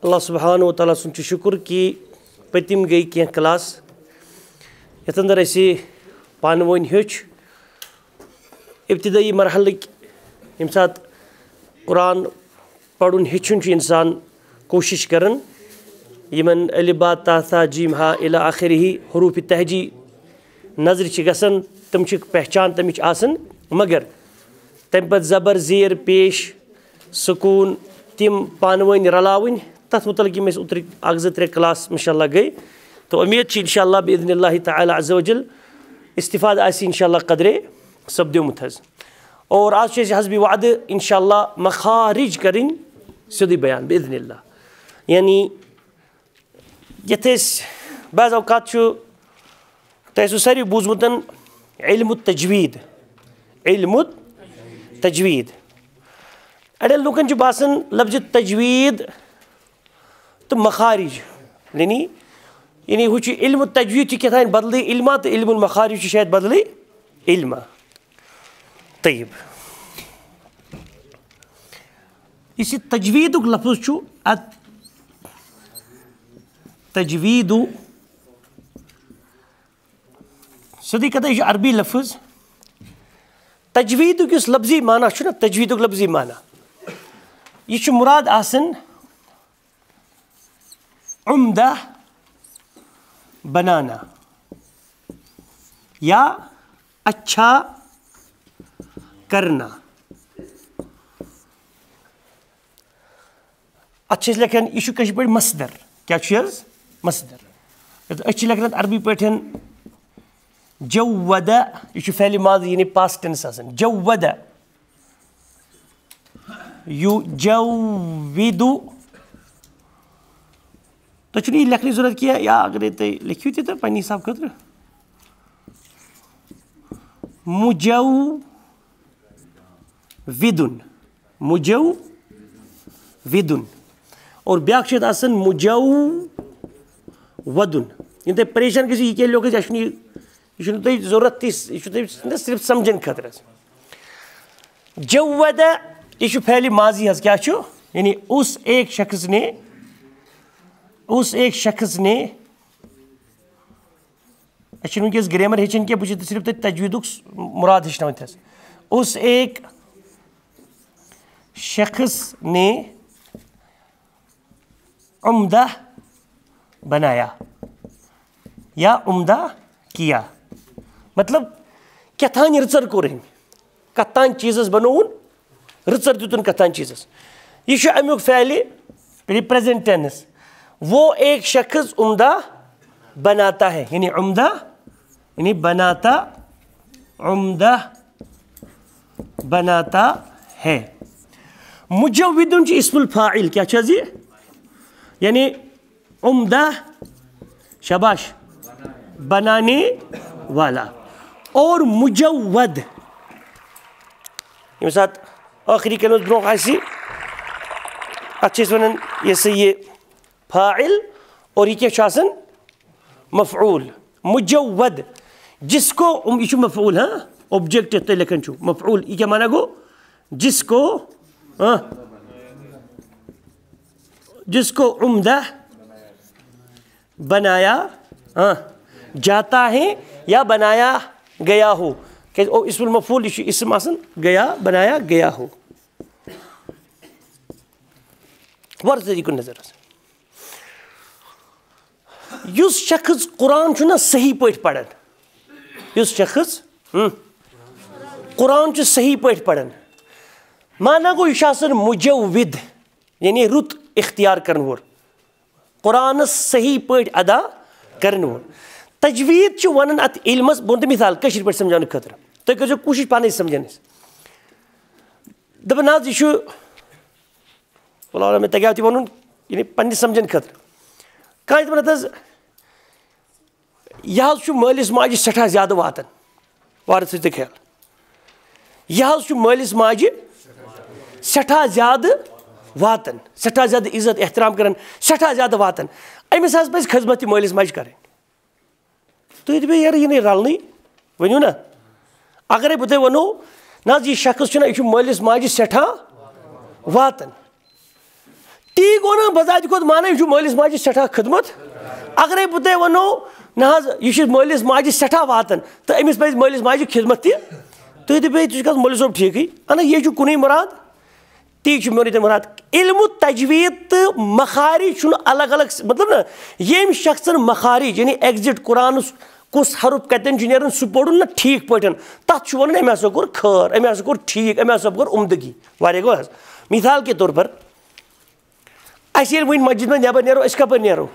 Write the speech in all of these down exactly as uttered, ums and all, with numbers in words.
اللہ سبحانہ و تعالیٰ سُنٛد چھُ شُکُر کہِ پٔتِم گٔے کینٛہہ کلاس، یَتھ اندر اَسہِ پانہٕ ؤنۍ ہیوٚچھ۔ ابتدٲیی مرحلٕکۍ ییٚمہِ ساتہٕ قرآن پَرُن ہیٚچھُن چھُ اِنسان کوٗشِش کران، یِمن الف با تا ثا جیم ہا الی آخرہ حروف تہجی نظرِ چھِ گژھان، تِم چھِ پہچان تَمِچ آسان، مگر تَمہِ پتہٕ زبر، زیر، پیش، سکوٗن، تِم پانہٕ ؤنۍ رلاوٕنۍ، تَتھ مُتعلِق یِم اَسہِ اوترٕ اَکھ زٕ ترٛےٚ کلاس ماشاء اللہ گٔے۔ تہٕ اُمید چھِ انشاء اللہ باذن اللہ تعالیٰ عز و جل استفادٕ آسہِ انشاء اللہ قدرے سپدیومُت حظ۔ اور آز چھِ أسۍ حسبِ وعدٕ انشاء اللہ مخارج کَرٕنۍ سیوٚدُے بیان باذن اللہ۔ یعنی یَتھ أسۍ بعض اوقات چھُ، تۄہہِ آسِوٕ ساروی بوٗزمُت علم التجوید، علم التجوید۔ اَڑٮ۪ن لُکَن چھُ باسان لفظِ تجوید تہٕ مخارج، یعنی، یعنی ہُہ چھُ علم التجوید چھُ کیٛاہ تام بدلٕے علما تہٕ علم المخارج چھُ شاید بدلٕے علما۔ طیب۔ یُس یہِ تجویٖدُک لفظ چھُ، ات-، تجویٖدُ، سیوٚدُے کتھا، یہِ چھُ عربی لفظ۔ تجویٖدُک یُس لفظی معنی چھُ نا، تجویٖدُک لفظی معنی، یہِ چھُ مُراد آسان عمدہ بنانا یا اچھا کرنا۔ اتھ چھِ أسۍ لیکھان، یہِ چھُ کٲشِر پٲٹھۍ مصدر۔ کیٛاہ چھُ یہِ حظ؟ مصدر۔ أسۍ چھِ لیکھان اتھ عربی پٲٹھۍ جودہ، یہِ چھُ فعلِ ماضی، یعنی past tense آسان۔ جودہ، یُجَوِّدُ۔ تۄہہِ چھُنہٕ یہِ لیکھنٕچ ضروٗرت کینٛہہ، یا اگرے تُہۍ لیکھِو تہِ تہٕ پننہِ حساب خٲطرٕ۔ مُجَوِّدُن۔ مُجَوِّدُن۔ اور بیٛاکھ چھِ یَتھ آسان مُجَوَّدُن۔ یِم تُہۍ پریشان گٔژھِو، یہِ کیٛاہ لیوٚکھ اَسہِ، یہِ چھُنہٕ یہِ، یہِ چھُنہٕ تۄہہِ ضروٗرت تہِ، یہِ چھُ تۄہہِ صرف سمجھن خٲطرٕ حظ۔ جَوَّدَ، یہِ چھُ فعلِ ماضی حظ، کیٛاہ چھُ؟ یعنی اس ایک شخص نے، اس ایک شخص نے، اَسہِ چھُنہٕ وٕنکیٚس گرٛیمر ہیٚچھِنۍ کینٛہہ، بہٕ چھُس صرف تۄہہِ تجویٖدُک س-، مُراد ہیٚچھناوان تھَس۔ اس ایک شخص نے عمدہ بنایا یا عمدہ کیا۔ مطلب، کیٛاہ تام رٕژر کوٚر أمۍ، کَتھ تام چیٖزَس بنووُن رٕژر، دیُتُن کَتھ تام چیٖزَس۔ یہِ چھُ اَمیُک فعلِ، یعنی present tense۔ وہ ایک شخص عمدہ بناتا ہے، یعنی عمدہ، یعنی بناتا، عمدہ بناتا ہے۔ مُجَوِّدُن چھُ اسم الفاعل، کیٛاہ چھُ حظ یہِ؟ یعنی عمدہ، شاباش، بنانے والا۔ اور مُجَوَّد، ییٚمہِ ساتہٕ ٲخری کلمس برونٛہہ آسہِ، اتھ چھِ أسۍ ونان، یہِ سا یہِ فاعل، اور یہِ کیٛاہ چھُ آسان؟ مفعول۔ مُجَوَّد، جس کو، یہِ چھُ مفعول، ہاں، object یتھ تُہۍ لیکھان چھِو، مفعول، یہِ کیٛاہ معنی گوٚو؟ جس کو، ہاں، جس کو عمدہ بنایا، ہاں، جاتا ہے یا بنایا گیا ہو۔ کیٛازِ او اسم المفعول، یہِ چھُ اسم آسان، گیا، بنایا گیا ہو۔ وَرٕ ذٔریعہٕ کُن نظر حظ۔ یُس شخص قرآن چھُنہ صحیح پٲٹھۍ پران، یُس شخص، ہم، قرآن چھُ صحیح پٲٹھۍ پران، معنی گوٚو، یہِ چھُ آسان مُجَوِّد، یعنی رُت اختیار کرن وول، قرآنس صحیح پٲٹھۍ ادا کرن وول۔ تجوید چھُ ونان اتھ علمس، بہٕ ونہٕ تۄہہِ مثال کٲشِر پٲٹھۍ سمجھاونہٕ خٲطرٕ، تُہۍ کٔرۍزیو کوٗشش پانے سمجھنٕچ۔ دپان حظ، یہِ چھُ، واللہ اعلم، مےٚ تگیو تہِ ونُن، یعنی پننہِ سمجھن خٲطرٕ۔ کانٛہہ چھُ دپان، ہتہٕ حظ، یہِ حظ چھُ مٲلِس ماجہِ سٮ۪ٹھاہ زیادٕ واتان۔ وارٕ تھٲیِو تُہۍ خیال۔ یہِ حظ چھُ مٲلِس ماجہِ سٮ۪ٹھاہ زیادٕ واتان، سٮ۪ٹھاہ زیادٕ عزت احترام کران، سٮ۪ٹھاہ زیادٕ واتان۔ أمِس حظ پزِ خدمت تہِ مٲلِس ماجہِ کرٕنۍ۔ تُہۍ دٔپِو، یارٕ، یہِ نَے رَلنٕے، ؤنِو نا۔ اگرے بہٕ تۄہہِ وَنو، نہ حظ، یہِ شخص چھُنہ، یہِ چھُ مٲلِس ماجہِ سٮ۪ٹھاہ واتان۔ تی گوٚو نہ بذات خود معنی، یہِ چھُ مٲلِس ماجہِ سٮ۪ٹھاہ خدمت۔ اگرے بہٕ تۄہہِ وَنو، نہ حظ، یہِ چھُ مٲلِس ماجہِ سٮ۪ٹھاہ واتان، تہٕ أمِس پَزِ مٲلِس ماجہِ خدمت تہِ۔ تُہۍ تہِ بیٚیہِ، تُہۍ چھِو کَتھ مٲلِس صٲب ٹھیٖکٕے؟ اَنہٕ یہِ چھُ کُنُے مُراد۔ تی چھُ میون ییٚتہِ مُراد۔ علم تجوید تہٕ مخارج چھُنہٕ الگ الگ، مطلب نہ، ییٚمہِ شخصن مخارج، یعنی ایگزٹ قرآنس کُس حرف کتٮ۪ن چھُ نیران، سُہ پوٚرُن نہ ٹھیٖک پٲٹھۍ، تَتھ چھُ وَنان، أمۍ ہسا کوٚر خٲر، أمۍ ہسا کوٚر ٹھیٖک، أمۍ ہسا کوٚر عمدگی۔ واریاہ گوٚو حظ۔ مثال کے طور پر، اَسہِ ییٚلہِ وٕنۍ مسجد منٛز نٮ۪بر نیرو، أسۍ کَپٲرۍ نیرو؟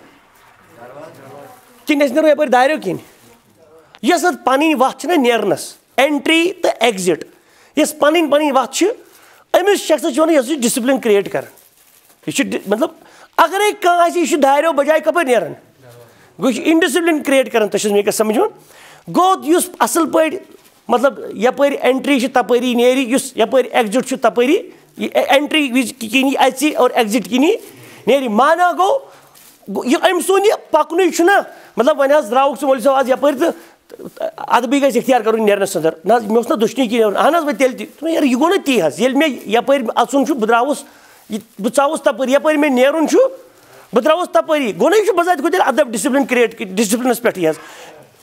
کِنہٕ أسۍ نیرو یَپٲرۍ داریو کِنۍ؟ یۄس اَتھ پَنٕنۍ وَتھ چھِنہ نیرنَس، entry تہٕ exit، یۄس پَنٕنۍ پَنٕنۍ وَتھ چھِ، أمِس شخصَس چھِ وَنان، یۄس یہِ discipline create کَران۔ یہِ چھُ ڈِ-، مطلب، اگرے کانٛہہ آسہِ، یہِ چھُ داریو بجایہِ کَپٲرۍ نیران؟ گوٚو، یہِ چھُ indiscipline create کران، تۄہہِ چھُ حظ میٛٲنۍ کَتھ سَمجھ یِوان؟ گوٚو، یُس اَصٕل پٲٹھۍ، مطلب، یَپٲرۍ entry چھِ، تَپٲری نیرِ، یُس یَپٲرۍ exit چھُ، تَپٲری، یہِ entry وِزِ کِنۍ یی اَژِ اور exit کِنۍ یی نیرِ۔ معنہ گوٚو، گوٚو، یہِ أمۍ سُنٛد یہِ پَکنُے چھُنہ، مطلب، وۄنۍ حظ درٛاوُکھ ژٕ مولوی صٲب آز یَپٲرۍ تہٕ ادبی گژھِ اختیار کرُن نیرنس اندر۔ نہ حظ، مےٚ اوس نہ دُشنٕے کِنۍ نیرُن۔ اہن حظ، وۄنۍ تیٚلہِ تہِ۔ دوٚپمَے، یارٕ، یہِ گوٚو نہ تی حظ۔ ییٚلہِ مےٚ یپٲرۍ اژُن چھُ، بہٕ درٛاوُس، یہِ، بہٕ ژاوُس تپٲرۍ، یپٲرۍ مےٚ نیرُن چھُ، بہٕ درٛاوُس تپٲری۔ گوٚو نہ، یہِ چھُ بذات خود تیٚلہِ ادب، discipline create، discipline-س پٮ۪ٹھٕے حظ۔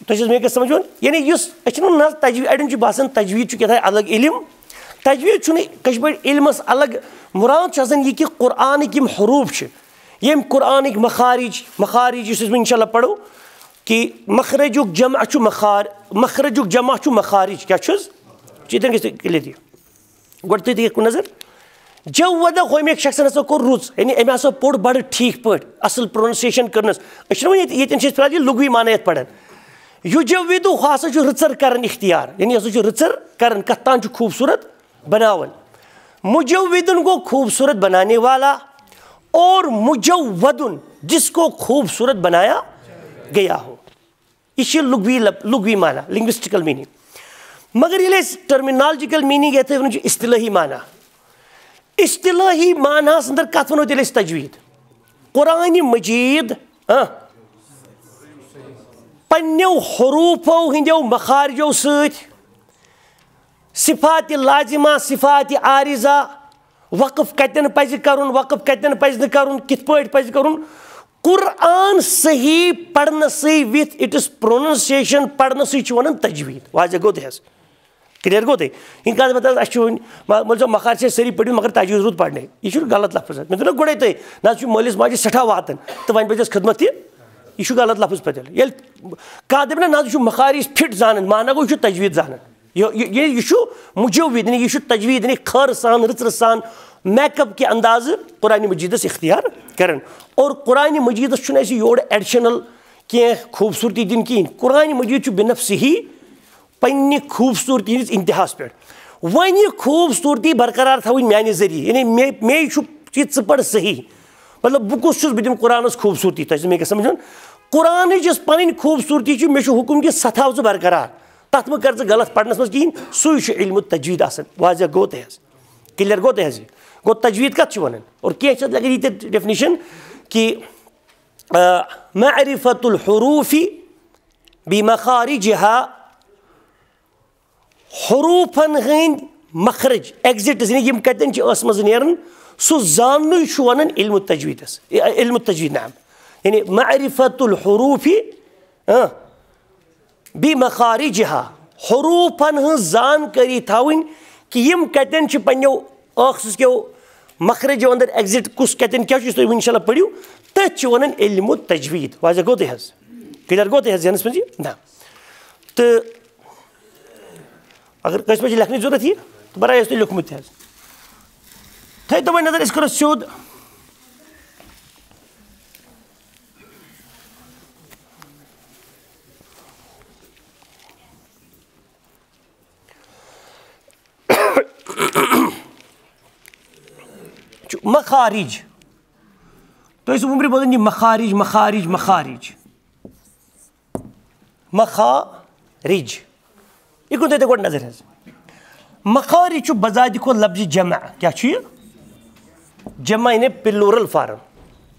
تۄہہِ چھِ حظ میٛٲنۍ کَتھ سمجھ یِوان؟ یعنی یُس أسۍ چھِنہٕ وَنان حظ تجویٖد، اَڑٮ۪ن چھُ باسان تجویٖد چھُ کیٛاہ تام الگ علم۔ تجویٖد چھُنہٕ کٲشِر پٲٹھۍ علمَس الگ۔ مُراد چھُ آسان یہِ کہِ قرآنٕکۍ یِم حروٗف چھِ، ییٚمۍ قرآنٕکۍ مخارج، مخارج یُس أسۍ وۄنۍ انشاءاللہ پَرو، کہِ مخرجُک جمع چھُ مخار-، مخرجُک جمع چھُ مخارج۔ کیٛاہ چھُس؟ چھُ ییٚتٮ۪ن گژھِ clear یہِ۔ گۄڈٕ تُہۍ دِیِو کُن نظر۔ جَوَّدَ، ہُمہِ أکۍ شخصن ہسا کوٚر رُت، یعنی أمۍ ہسا پوٚر بَڑٕ ٹھیٖک پٲٹھۍ، اَصٕل pronunciation کٔرنَس۔ أسۍ چھِنہٕ وۄنۍ ییٚتہِ، ییٚتٮ۪ن چھِ أسۍ فِلحال یہِ لُغوی معنی یَتھ پَران۔ یُجَوِّدُ، ہُہ ہسا چھُ رٕژَر کران اختیار، یعنی یہِ ہسا چھُ رٕژَر کران، کَتھ تام چھُ خوٗبصوٗرت بناوان۔ مُجَوِّدُن گوٚو خوٗبصوٗرت بنانے والا، اور مُجَوَّدُن جس کو خوٗبصوٗرت بنایا گیا ہو۔ یہِ چھِ لُغوی لب-، لُغوی معنی، linguistical meaning۔ مگر ییٚلہِ أسۍ terminological meaning یَتھ وَنان چھِ اصطلٲحی معنی، اصطلٲحی معنیَس اندر کَتھ وَنو تیٚلہِ أسۍ تجویٖد؟ قرآنِ مجیٖد، ہاں، پنٛنیو حروٗفو ہٕنٛدیو مخارجو سۭتۍ، صفاتِ لازمہ، صفاتِ عارضہ، وقف کتٮ۪ن پزِ کرُن، وقف کتٮ۪ن پزِ نہٕ کرُن، کِتھ پٲٹھۍ پزِ کرُن۔ قرآن صحیح پرنہٕ سٕے with its pronunciation پرنہٕ سٕے چھِ ونان تجوید۔ واضح گوٚو تۄہہِ حظ؟ Clear گوٚو تۄہہِ؟ یِم کتھ باتھ حظ، اسہِ چھُ وۄنۍ ما-، مٲلۍ صٲب مخارج چھِ أسۍ سٲری پٔرمٕتۍ مگر تجوید روٗد پرنَے۔ یہِ چھُ غلط لفظ حظ۔ مےٚ دوٚپ نہ گۄڈے تۄہہِ، نہ حظ چھُ مٲلِس ماجہِ سٮ۪ٹھاہ واتان تہٕ وۄنۍ پزِ اَسہِ خدمت تہِ۔ یہِ چھُ غلط لفظ پتہٕ تیٚلہِ۔ ییٚلہِ کانٛہہ دپہِ نہ، نہ حظ یہِ چھُ مخارج fit زانان، معنہ گوٚو یہِ چھُ تجوید زانان۔ یہِ، یہِ، یہِ، یہِ چھُ مُجَوِّد، یعنی یہِ چھُ تجویٖد، یعنی خٲر سان، رٕژرٕ سان، makeup کہِ اندازٕ قرآن مجیٖدس اختیار کران۔ اور قرآن مجیٖدس چھُنہٕ اَسہِ یورٕ additional کینٛہہ خوٗبصوٗرتی دِنۍ کِہیٖنۍ۔ قرآن مجیٖد چھُ بنفسہِ ہی پننہِ خوٗبصوٗرتی ہٕنٛدِس انتہاہس پٮ۪ٹھ۔ وۄنۍ یہِ خوٗبصوٗرتی برقرار تھاوٕنۍ میانہِ ذٔریعہٕ، یعنی مےٚ، مے چھُ یہِ ژٕ پَر صحیح۔ مطلب، بہٕ کُس چھُس، بہٕ دِمہٕ قرآنس خوٗبصوٗرتی، تۄہہِ چھِ مےٚ کیٛاہ سمجھُن؟ قرآنٕچ یۄس پنٕنۍ خوٗبصوٗرتی چھِ، مےٚ چھُ حُکُم کہِ سۄ تھاو ژٕ برقرار۔ تَتھ مہٕ کر ژٕ غلط پرنَس منٛز کِہیٖنۍ، سُے چھُ علم تجوید آسان۔ واضح گوٚو تۄہہِ حظ؟ Clear گوٚو تۄہہِ حظ یہِ؟ گوٚو تجوید کَتھ چھِ وَنان؟ اور کینٛہہ چھِ اَتھ لَگان ییٖتیٛاہ definition کہِ، آ، معرفة الحروف بمخارجها، حروٗفَن ہٕنٛدۍ مخرج، exits، یعنی یِم کَتٮ۪ن چھِ ٲسمٕژ نیران، سُہ زاننُے چھُ وَنان علم تجویدس، علم تجوید، نعم۔ یعنی معرفة الحروف، اۭں، بمخارجها، حروٗفن ہٕنٛز زانکٲری تھاوٕنۍ کہِ یِم کتٮ۪ن چھِ پننیو ٲخٕذ کیو مخرجو اندر exit کُس کتٮ۪ن کیٛاہ چھُ، یُس تُہۍ وۄنۍ انشاءاللہ پٔرِو، تٔتھۍ چھِ ونان علم تجوید۔ واضح گوٚو تۄہہِ حظ؟ Clear گوٚو تۄہہِ حظ ذہنس منٛز یہِ؟ نہ۔ تہٕ اگر کٲنٛسہِ منٛز چھِ لیکھنٕچ ضروٗرت یہِ، تہٕ برایہِ ٲسۍ تُہۍ لیوٚکھمُت تہِ حظ۔ تھٲیِو تۄہہِ وۄنۍ نظر، أسۍ کرو سیوٚد۔ چھُ مخارج۔ تُہۍ ٲسِو وُمرِ بوزان یہِ مخارج، مخارج، مخارج۔ مخارج۔ یہِ کُن تھٲیِو تُہۍ گۄڈٕ نظر حظ۔ مخارج چھُ بذاتِ خود لفظِ جمع۔ کیٛاہ چھُ یہِ؟ جمع یعنی plural form۔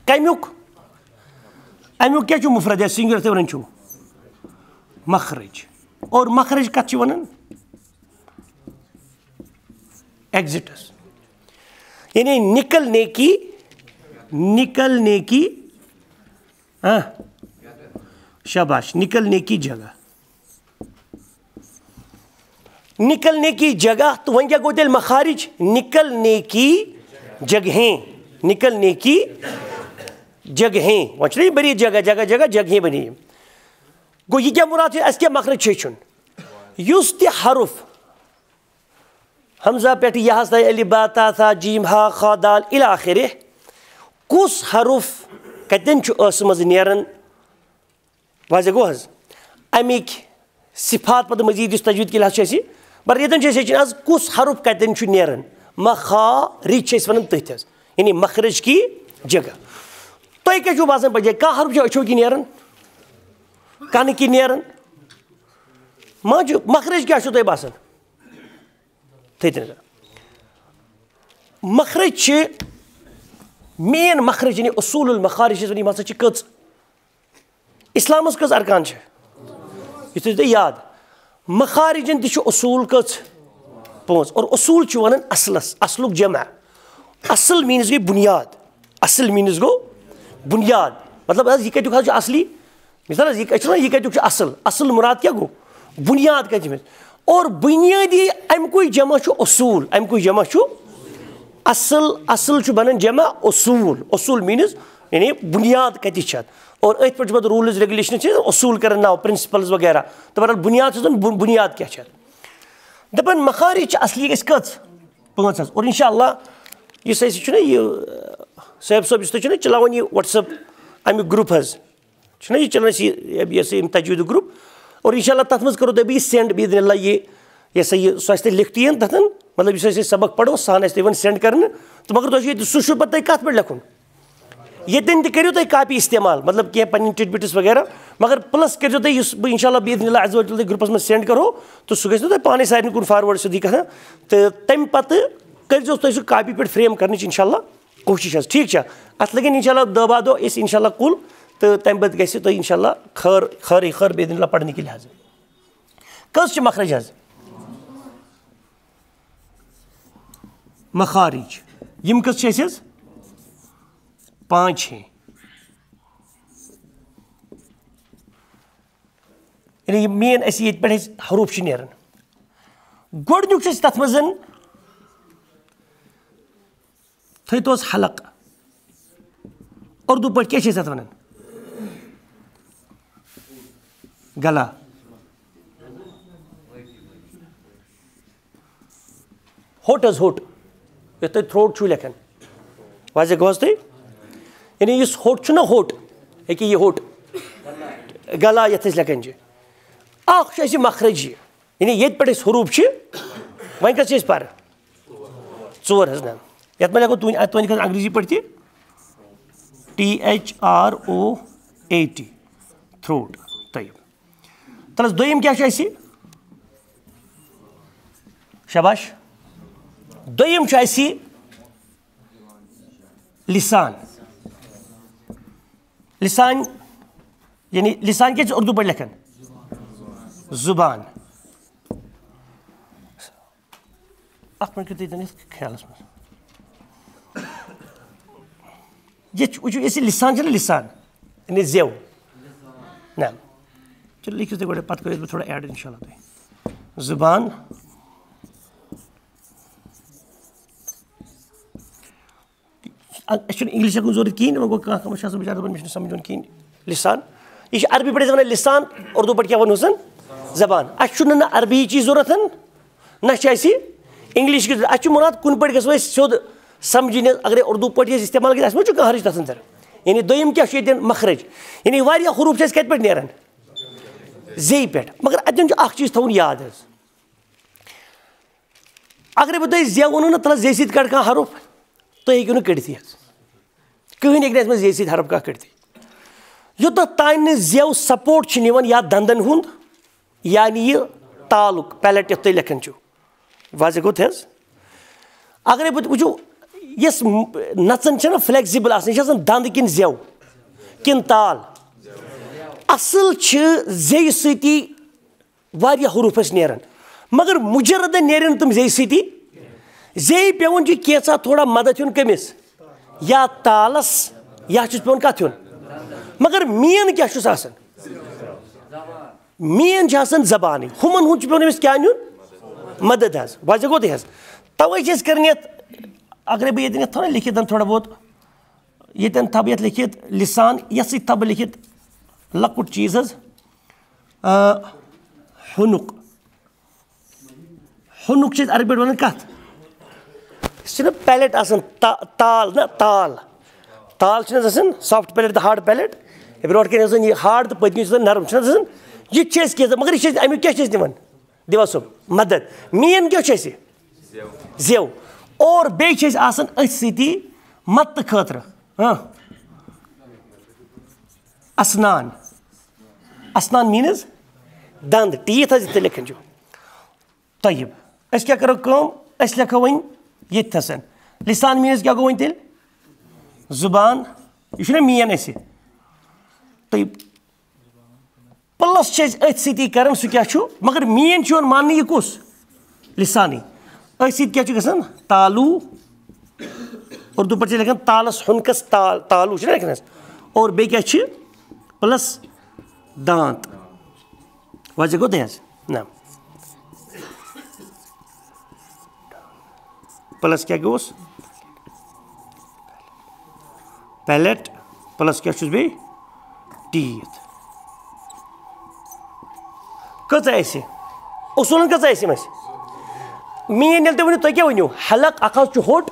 کَمیُک؟ اَمیُک کیٛاہ چھُ مفرد یا singular تُہۍ وَنان چھُو؟ مخرج۔ اور مخرج کَتھ چھِ وَنان؟ Exits۔ یعنی نکلنے کی نکلنے کی، ہاں، شاباش، نکلنے کی جگہ۔ نکلنے کی جگہ، تو وۄنۍ کیٛاہ گوٚو تیٚلہِ مخارج؟ نکلنے کی جگہیں، نکلنے کی جگہیں۔ وۄنۍ چھُنہ یہِ بٔنِتھ جگہ، جگہ، جگہ، جگہیں بٔنِتھ۔ گوٚو یہِ کیٛاہ مُراد چھُ؟ اَسہِ کیٛاہ مخرج چھُ ہیٚچھُن؟ یُس تہِ حرف حمزہ پٮ۪ٹھ یہِ ہسا الف با تا ثا جیم ہا خا دال الی آخرہ، کُس حرف کتٮ۪ن چھُ ٲسہٕ منٛز نیران؟ واضح گوٚو حظ؟ اَمِکۍ صفات پتہٕ مزید یُس تجوید کے لحاظ چھُ اَسہِ، مگر ییٚتٮ۪ن چھُ اَسہِ ہیٚچھُن آز کُس حرف کتٮ۪ن چھُ نیران۔ مخارج چھِ أسۍ وَنان تٔتھۍ حظ، یعنی مخرج کی جگہ۔ تۄہہِ کیٛاہ چھُو باسان پتہٕ کانٛہہ حرف چھُ أچھو کِنۍ نیران، کَنہٕ کِنۍ نیران؟ ما چھُ، مخرج کیٛاہ چھُو تۄہہِ باسان؟ تٔتٮ۪ن۔ مخرج چھِ، مین مخرج، یعنی اصول المخارج چھِ أسۍ وَنان، یِم ہسا چھِ کٔژ؟ اسلامس کٔژ ارکان چھِ؟ یہِ تھٲیِو تُہۍ یاد۔ مخارجن تہِ چھِ اصول کٔژ؟ پانٛژھ۔ اور اصول چھِ وَنان اصلس، اصلُک جمع۔ اصل means گٔے بُنیاد۔ اصل means گوٚو بُنیاد۔ مطلب حظ، یہِ کَتیُک حظ چھُ اصلی؟ مثال حظ، یہِ کَتہِ چھُ نہ، یہِ کَتیُک چھُ اصل؟ اصل مُراد کیٛاہ گوٚو؟ بُنیاد کَتہِ چھِ أمِس؟ اور بُنیٲدی اَمہِ کُے جمع چھُ اصول۔ اَمہِ کُے جمع چھُ اصل۔ اصل چھُ بَنان جمع اصول۔ اصول means یعنی بُنیاد کَتہِ چھِ اَتھ؟ اور أتھۍ پٮ۪ٹھ چھُ پَتہٕ rules regulations چھِ اصول کَران ناو، principles وغیرہ۔ تہٕ بہرحال بُنیاد چھُ آسان، بُ-، بُنیاد کیٛاہ چھِ اَتھ؟ دَپان مخارج چھِ اصلی اَسہِ کٔژ؟ پانٛژھ حظ۔ اور انشاءاللہ یُس اَسہِ چھُنہ یہِ، صٲب صٲب، یُس تُہۍ چھُنہ چلاوان یہِ WhatsApp اَمیُک group حظ، چھُنہ یہِ چلان اَسہِ یہِ، یہِ ہسا یِم تجویٖدُک group۔ اور انشاءاللہ تَتھ منٛز کَرو تۄہہِ بہٕ یہِ send بإذن اللہ، یہِ، یہِ ہسا یہِ، سُہ آسہِ تۄہہِ لیکھتٕے یَن تَتھن، مطلب یُس اَسہِ یہِ سبق پَرو، سُہ ہَن آسہِ تۄہہِ یِوان send کَرنہٕ۔ تہٕ مگر تۄہہِ چھُ ییٚتہِ، سُہ چھُ پَتہٕ تۄہہِ کَتھ پٮ۪ٹھ لیکھُن؟ ییٚتٮ۪ن تہِ کٔرِو تُہۍ copy استعمال، مطلب کینٛہہ پَنٕنۍ tidbits وغیرہ، مگر plus کٔرۍزیو تُہۍ، یُس بہٕ انشاءاللہ بإذن اللہ عز و جل تۄہہِ group منٛز send کَرو، تہٕ سُہ گژھِ نہٕ تۄہہِ پانَے سارنٕے کُن forward سیوٚدُے کَتھا۔ تہٕ تَمہِ پَتہٕ کٔرۍزیو تُہۍ سُہ copy پٮ۪ٹھ frame کَرنٕچ انشاءاللہ کوٗشِش حظ، ٹھیٖک چھا؟ اَتھ لَگن انشاءاللہ دَہ باہ دۄہ أسۍ انشاءاللہ کُل، تہٕ تَمہِ پَتہٕ گژھِ تۄہہِ انشاءاللہ خٲر، خٲرٕے خٲر بإذن اللہ پَرنہٕ کہِ لحاظہٕ۔ کٔژ چھِ مخرج حظ؟ مخارج۔ یِم کٔژ چھِ اَسہِ حظ؟ پانٛچ چھِ۔ یعنی یہِ مین اَسہِ ییٚتہِ پٮ۪ٹھ اَسہِ حروٗف چھِ نیران۔ گۄڈٕنیُک چھُ اَسہِ تَتھ منٛز، تھٲیتوس حلق۔ اردو پٲٹھۍ کیٛاہ چھِ أسۍ اَتھ وَنان؟ گلا۔ ہوٚٹ حظ، ہوٚٹ۔ یَتھ تُہۍ تھرٛوٹ چھُو لیکھان۔ واضح گوٚو حظ تُہۍ؟ یعنی یُس ہوٚٹ چھُنہ، ہوٚٹ، ییٚکیٛاہ یہِ ہوٚٹ۔ گلا یَتھ أسۍ لیکھان چھِ۔ اَکھ چھُ اَسہِ مخرج یہِ۔ یعنی ییٚتہِ پٮ۪ٹھ أسۍ حروٗف چھِ، وۄنۍ کَتھ چھِ أسۍ پَرٕ؟ ژور حظ نہ۔ یَتھ منٛز لیکھو تُہٕنٛدِ، تُہٕنٛدِ خٲطرٕ انگریزی پٲٹھۍ تہِ، T H R O A T، throat. Tayyab. تَلہٕ حظ، دوٚیِم کیٛاہ چھُ اَسہِ؟ شاباش۔ دوٚیِم چھُ اَسہِ لسان۔ لسان، یعنی لسان کیٛاہ چھِ اردو پٲٹھۍ لیکھان؟ زُبان۔ اَکھ مِنٹ کٔرِو تُہۍ ییٚتٮ۪ن یَتھ خیالَس منٛز۔ یہِ چھُ، وٕچھِو، یُس یہِ لسان چھُنہ، لسان، یعنی زٮ۪و۔ نہ۔ چلو، لیکھِو تُہۍ گۄڈٕ، پَتہٕ کٔرِو بہٕ تھوڑا add، انشاءاللہ تُہۍ۔ زُبان۔ اَ-، اَسہِ چھُنہٕ انگلش ہٮ۪کُن ضوٚرَتھ کِہیٖنۍ، وۄنۍ گوٚو کانٛہہ کانٛہہ ما چھُ آسان بِچارٕ دَپان، مےٚ چھُنہٕ سَمجھ یِوان کِہیٖنۍ۔ لِسان، یہِ چھُ عربی پٲٹھۍ أسۍ وَنان لِسان، اُردو پٲٹھۍ کیٛاہ وَنہوسَن؟ زبان۔ اَسہِ چھُنہٕ نہ عربی چی ضوٚرَتھ، نہ چھِ اَسہِ انگلش کِس، اَسہِ چھُ مُراد کُنہِ پٲٹھۍ گژھو أسۍ سیوٚد سَمجھِنۍ۔ اگرے اُردو پٲٹھۍ أسۍ استعمال کٔرِتھ، اَسہِ ما چھُ کانٛہہ حرج تَتھ اَندَر؟ یعنی دوٚیِم کیٛاہ چھُ ییٚتٮ۪ن مخرج؟ یعنی واریاہ حروٗف چھِ اَسہِ کَتہِ پٮ۪ٹھ نیران؟ زے پٮ۪ٹھ۔ مگر اَتٮ۪ن چھُ اَکھ چیٖز تھاوُن یاد حظ۔ اگرے بہٕ تۄہہِ زیو ووٚنوٕ نہ، تَلہٕ زے سۭتۍ کَڑ کانٛہہ حرف، تُہۍ ہیٚکِو نہٕ کٔڑتھٕے حظ۔ کٕہٕنۍ ہیٚکہِ نہٕ اَسہِ منٛز زے سۭتۍ حرف کانٛہہ کٔڑتھٕے۔ یوٚتَتھ تانۍ نہٕ زیو support چھِ نِوان یا دَنٛدَن ہُنٛد، یعنی یہِ تالُک، palate یَتھ تُہۍ لیکھان چھِو۔ واضح گوٚو تہِ حظ؟ اگرے بہٕ وٕچھِو، یۄس م-، نَژان چھےٚ نہ flexible آسان، یہِ چھِ آسان دَنٛد کِنہٕ زیو کِنہٕ تال؟ اَصٕل چھِ زیٚیہِ سۭتی واریاہ حروٗف ٲسۍ نیران، مگر مُجرد نیرن تِم زے سۭتی۔ زے پٮ۪وان چھُ کینٛژھا تھوڑا مدد ہیوٚن کٔمِس؟ یا تالس، یا چھُس پٮ۪وان کتھ ہیوٚن۔ مگر مین کیٛاہ چھُس آسان؟ مین چھِ آسان زبانٕے۔ ہُمن ہُنٛد چھُ پٮ۪وان أمِس کیٛاہ نیُن؟ مدد حظ۔ واضح گوٚو تۄہہِ حظ؟ توے چھِ أسۍ کران یتھ، اگرے بہٕ ییٚتٮ۪ن یتھ تھاوٕ نا لیکھِتھ تھوڑا بہت، ییٚتٮ۪ن تھاوٕ بہٕ یتھ لیکھِتھ لسان، یتھ سۭتۍ تھاوٕ بہٕ لیکھِتھ لۄکُٹ چیٖز حظ۔ آ، حُنُک۔ حُنُک چھِ أسۍ عربی پٲٹھۍ ونان کتھ؟ یہِ چھِنہ پیلیٹ آسان، تا-، تال نہ، تال۔ تال چھِنہٕ حظ آسان، سافٹ پیلیٹ تہٕ ہارڈ پیلیٹ۔ یہِ برونٛٹھ کَنہِ آسان یہِ ہارڈ تہٕ پٔتۍ کِنۍ چھِ آسان نرم، چھِنہٕ حظ آسان؟ یہِ تہِ چھِ أسۍ کینٛژھا، مگر یہِ چھِ أسۍ، اَمیُک کیٛاہ چھِ أسۍ نِوان؟ دِوان سُہ مدد۔ مین کیٛاہ چھُ اَسہِ؟ زیو۔ اور بیٚیہِ چھِ أسۍ آسان أتھۍ سۭتی مدتہٕ خٲطرٕ۔ ہاں۔ اسنان۔ اسنان means دند، ٹیتھ حظ یِتھ کٔنۍ لیکھان چھُ۔ طیب۔ أسۍ کیٛاہ کرو کٲم؟ أسۍ لیکھو وۄنۍ ییٚتہِ تھسن۔ لسان means کیٛاہ گوٚو وۄنۍ تیٚلہِ؟ زُبان۔ یہِ چھُنہ مین اَسہِ؟ طیب۔ پلس چھِ أسۍ أتھۍ سۭتی کران، سُہ کیٛاہ چھُ؟ مگر مین چھُ یِوان ماننہٕ یہِ کُس؟ لسانٕے۔ أتھۍ سۭتۍ کیٛاہ چھُ گژھان؟ تالو۔ اردو پٲٹھۍ چھِ لیکھان تالس ہُنکس تال، تالو چھُنہ لیکھان أسۍ؟ اور بیٚیہِ کیٛاہ چھِ؟ پلس دانت۔ واضح گوٚو تۄہہِ حظ؟ نہ۔ پلس کیٛاہ گوٚوس؟ پیلیٹ۔ پلس کیٛاہ چھُس بیٚیہِ؟ ٹیتھ۔ کۭژاہ آسہِ؟ اصوٗلن کۭژاہ آسہِ یِم اَسہِ؟ مین ییٚلہِ تُہۍ ؤنِو، تُہۍ کیٛاہ ؤنِو؟ حلق اکھ حظ چھُ ہوٚٹ،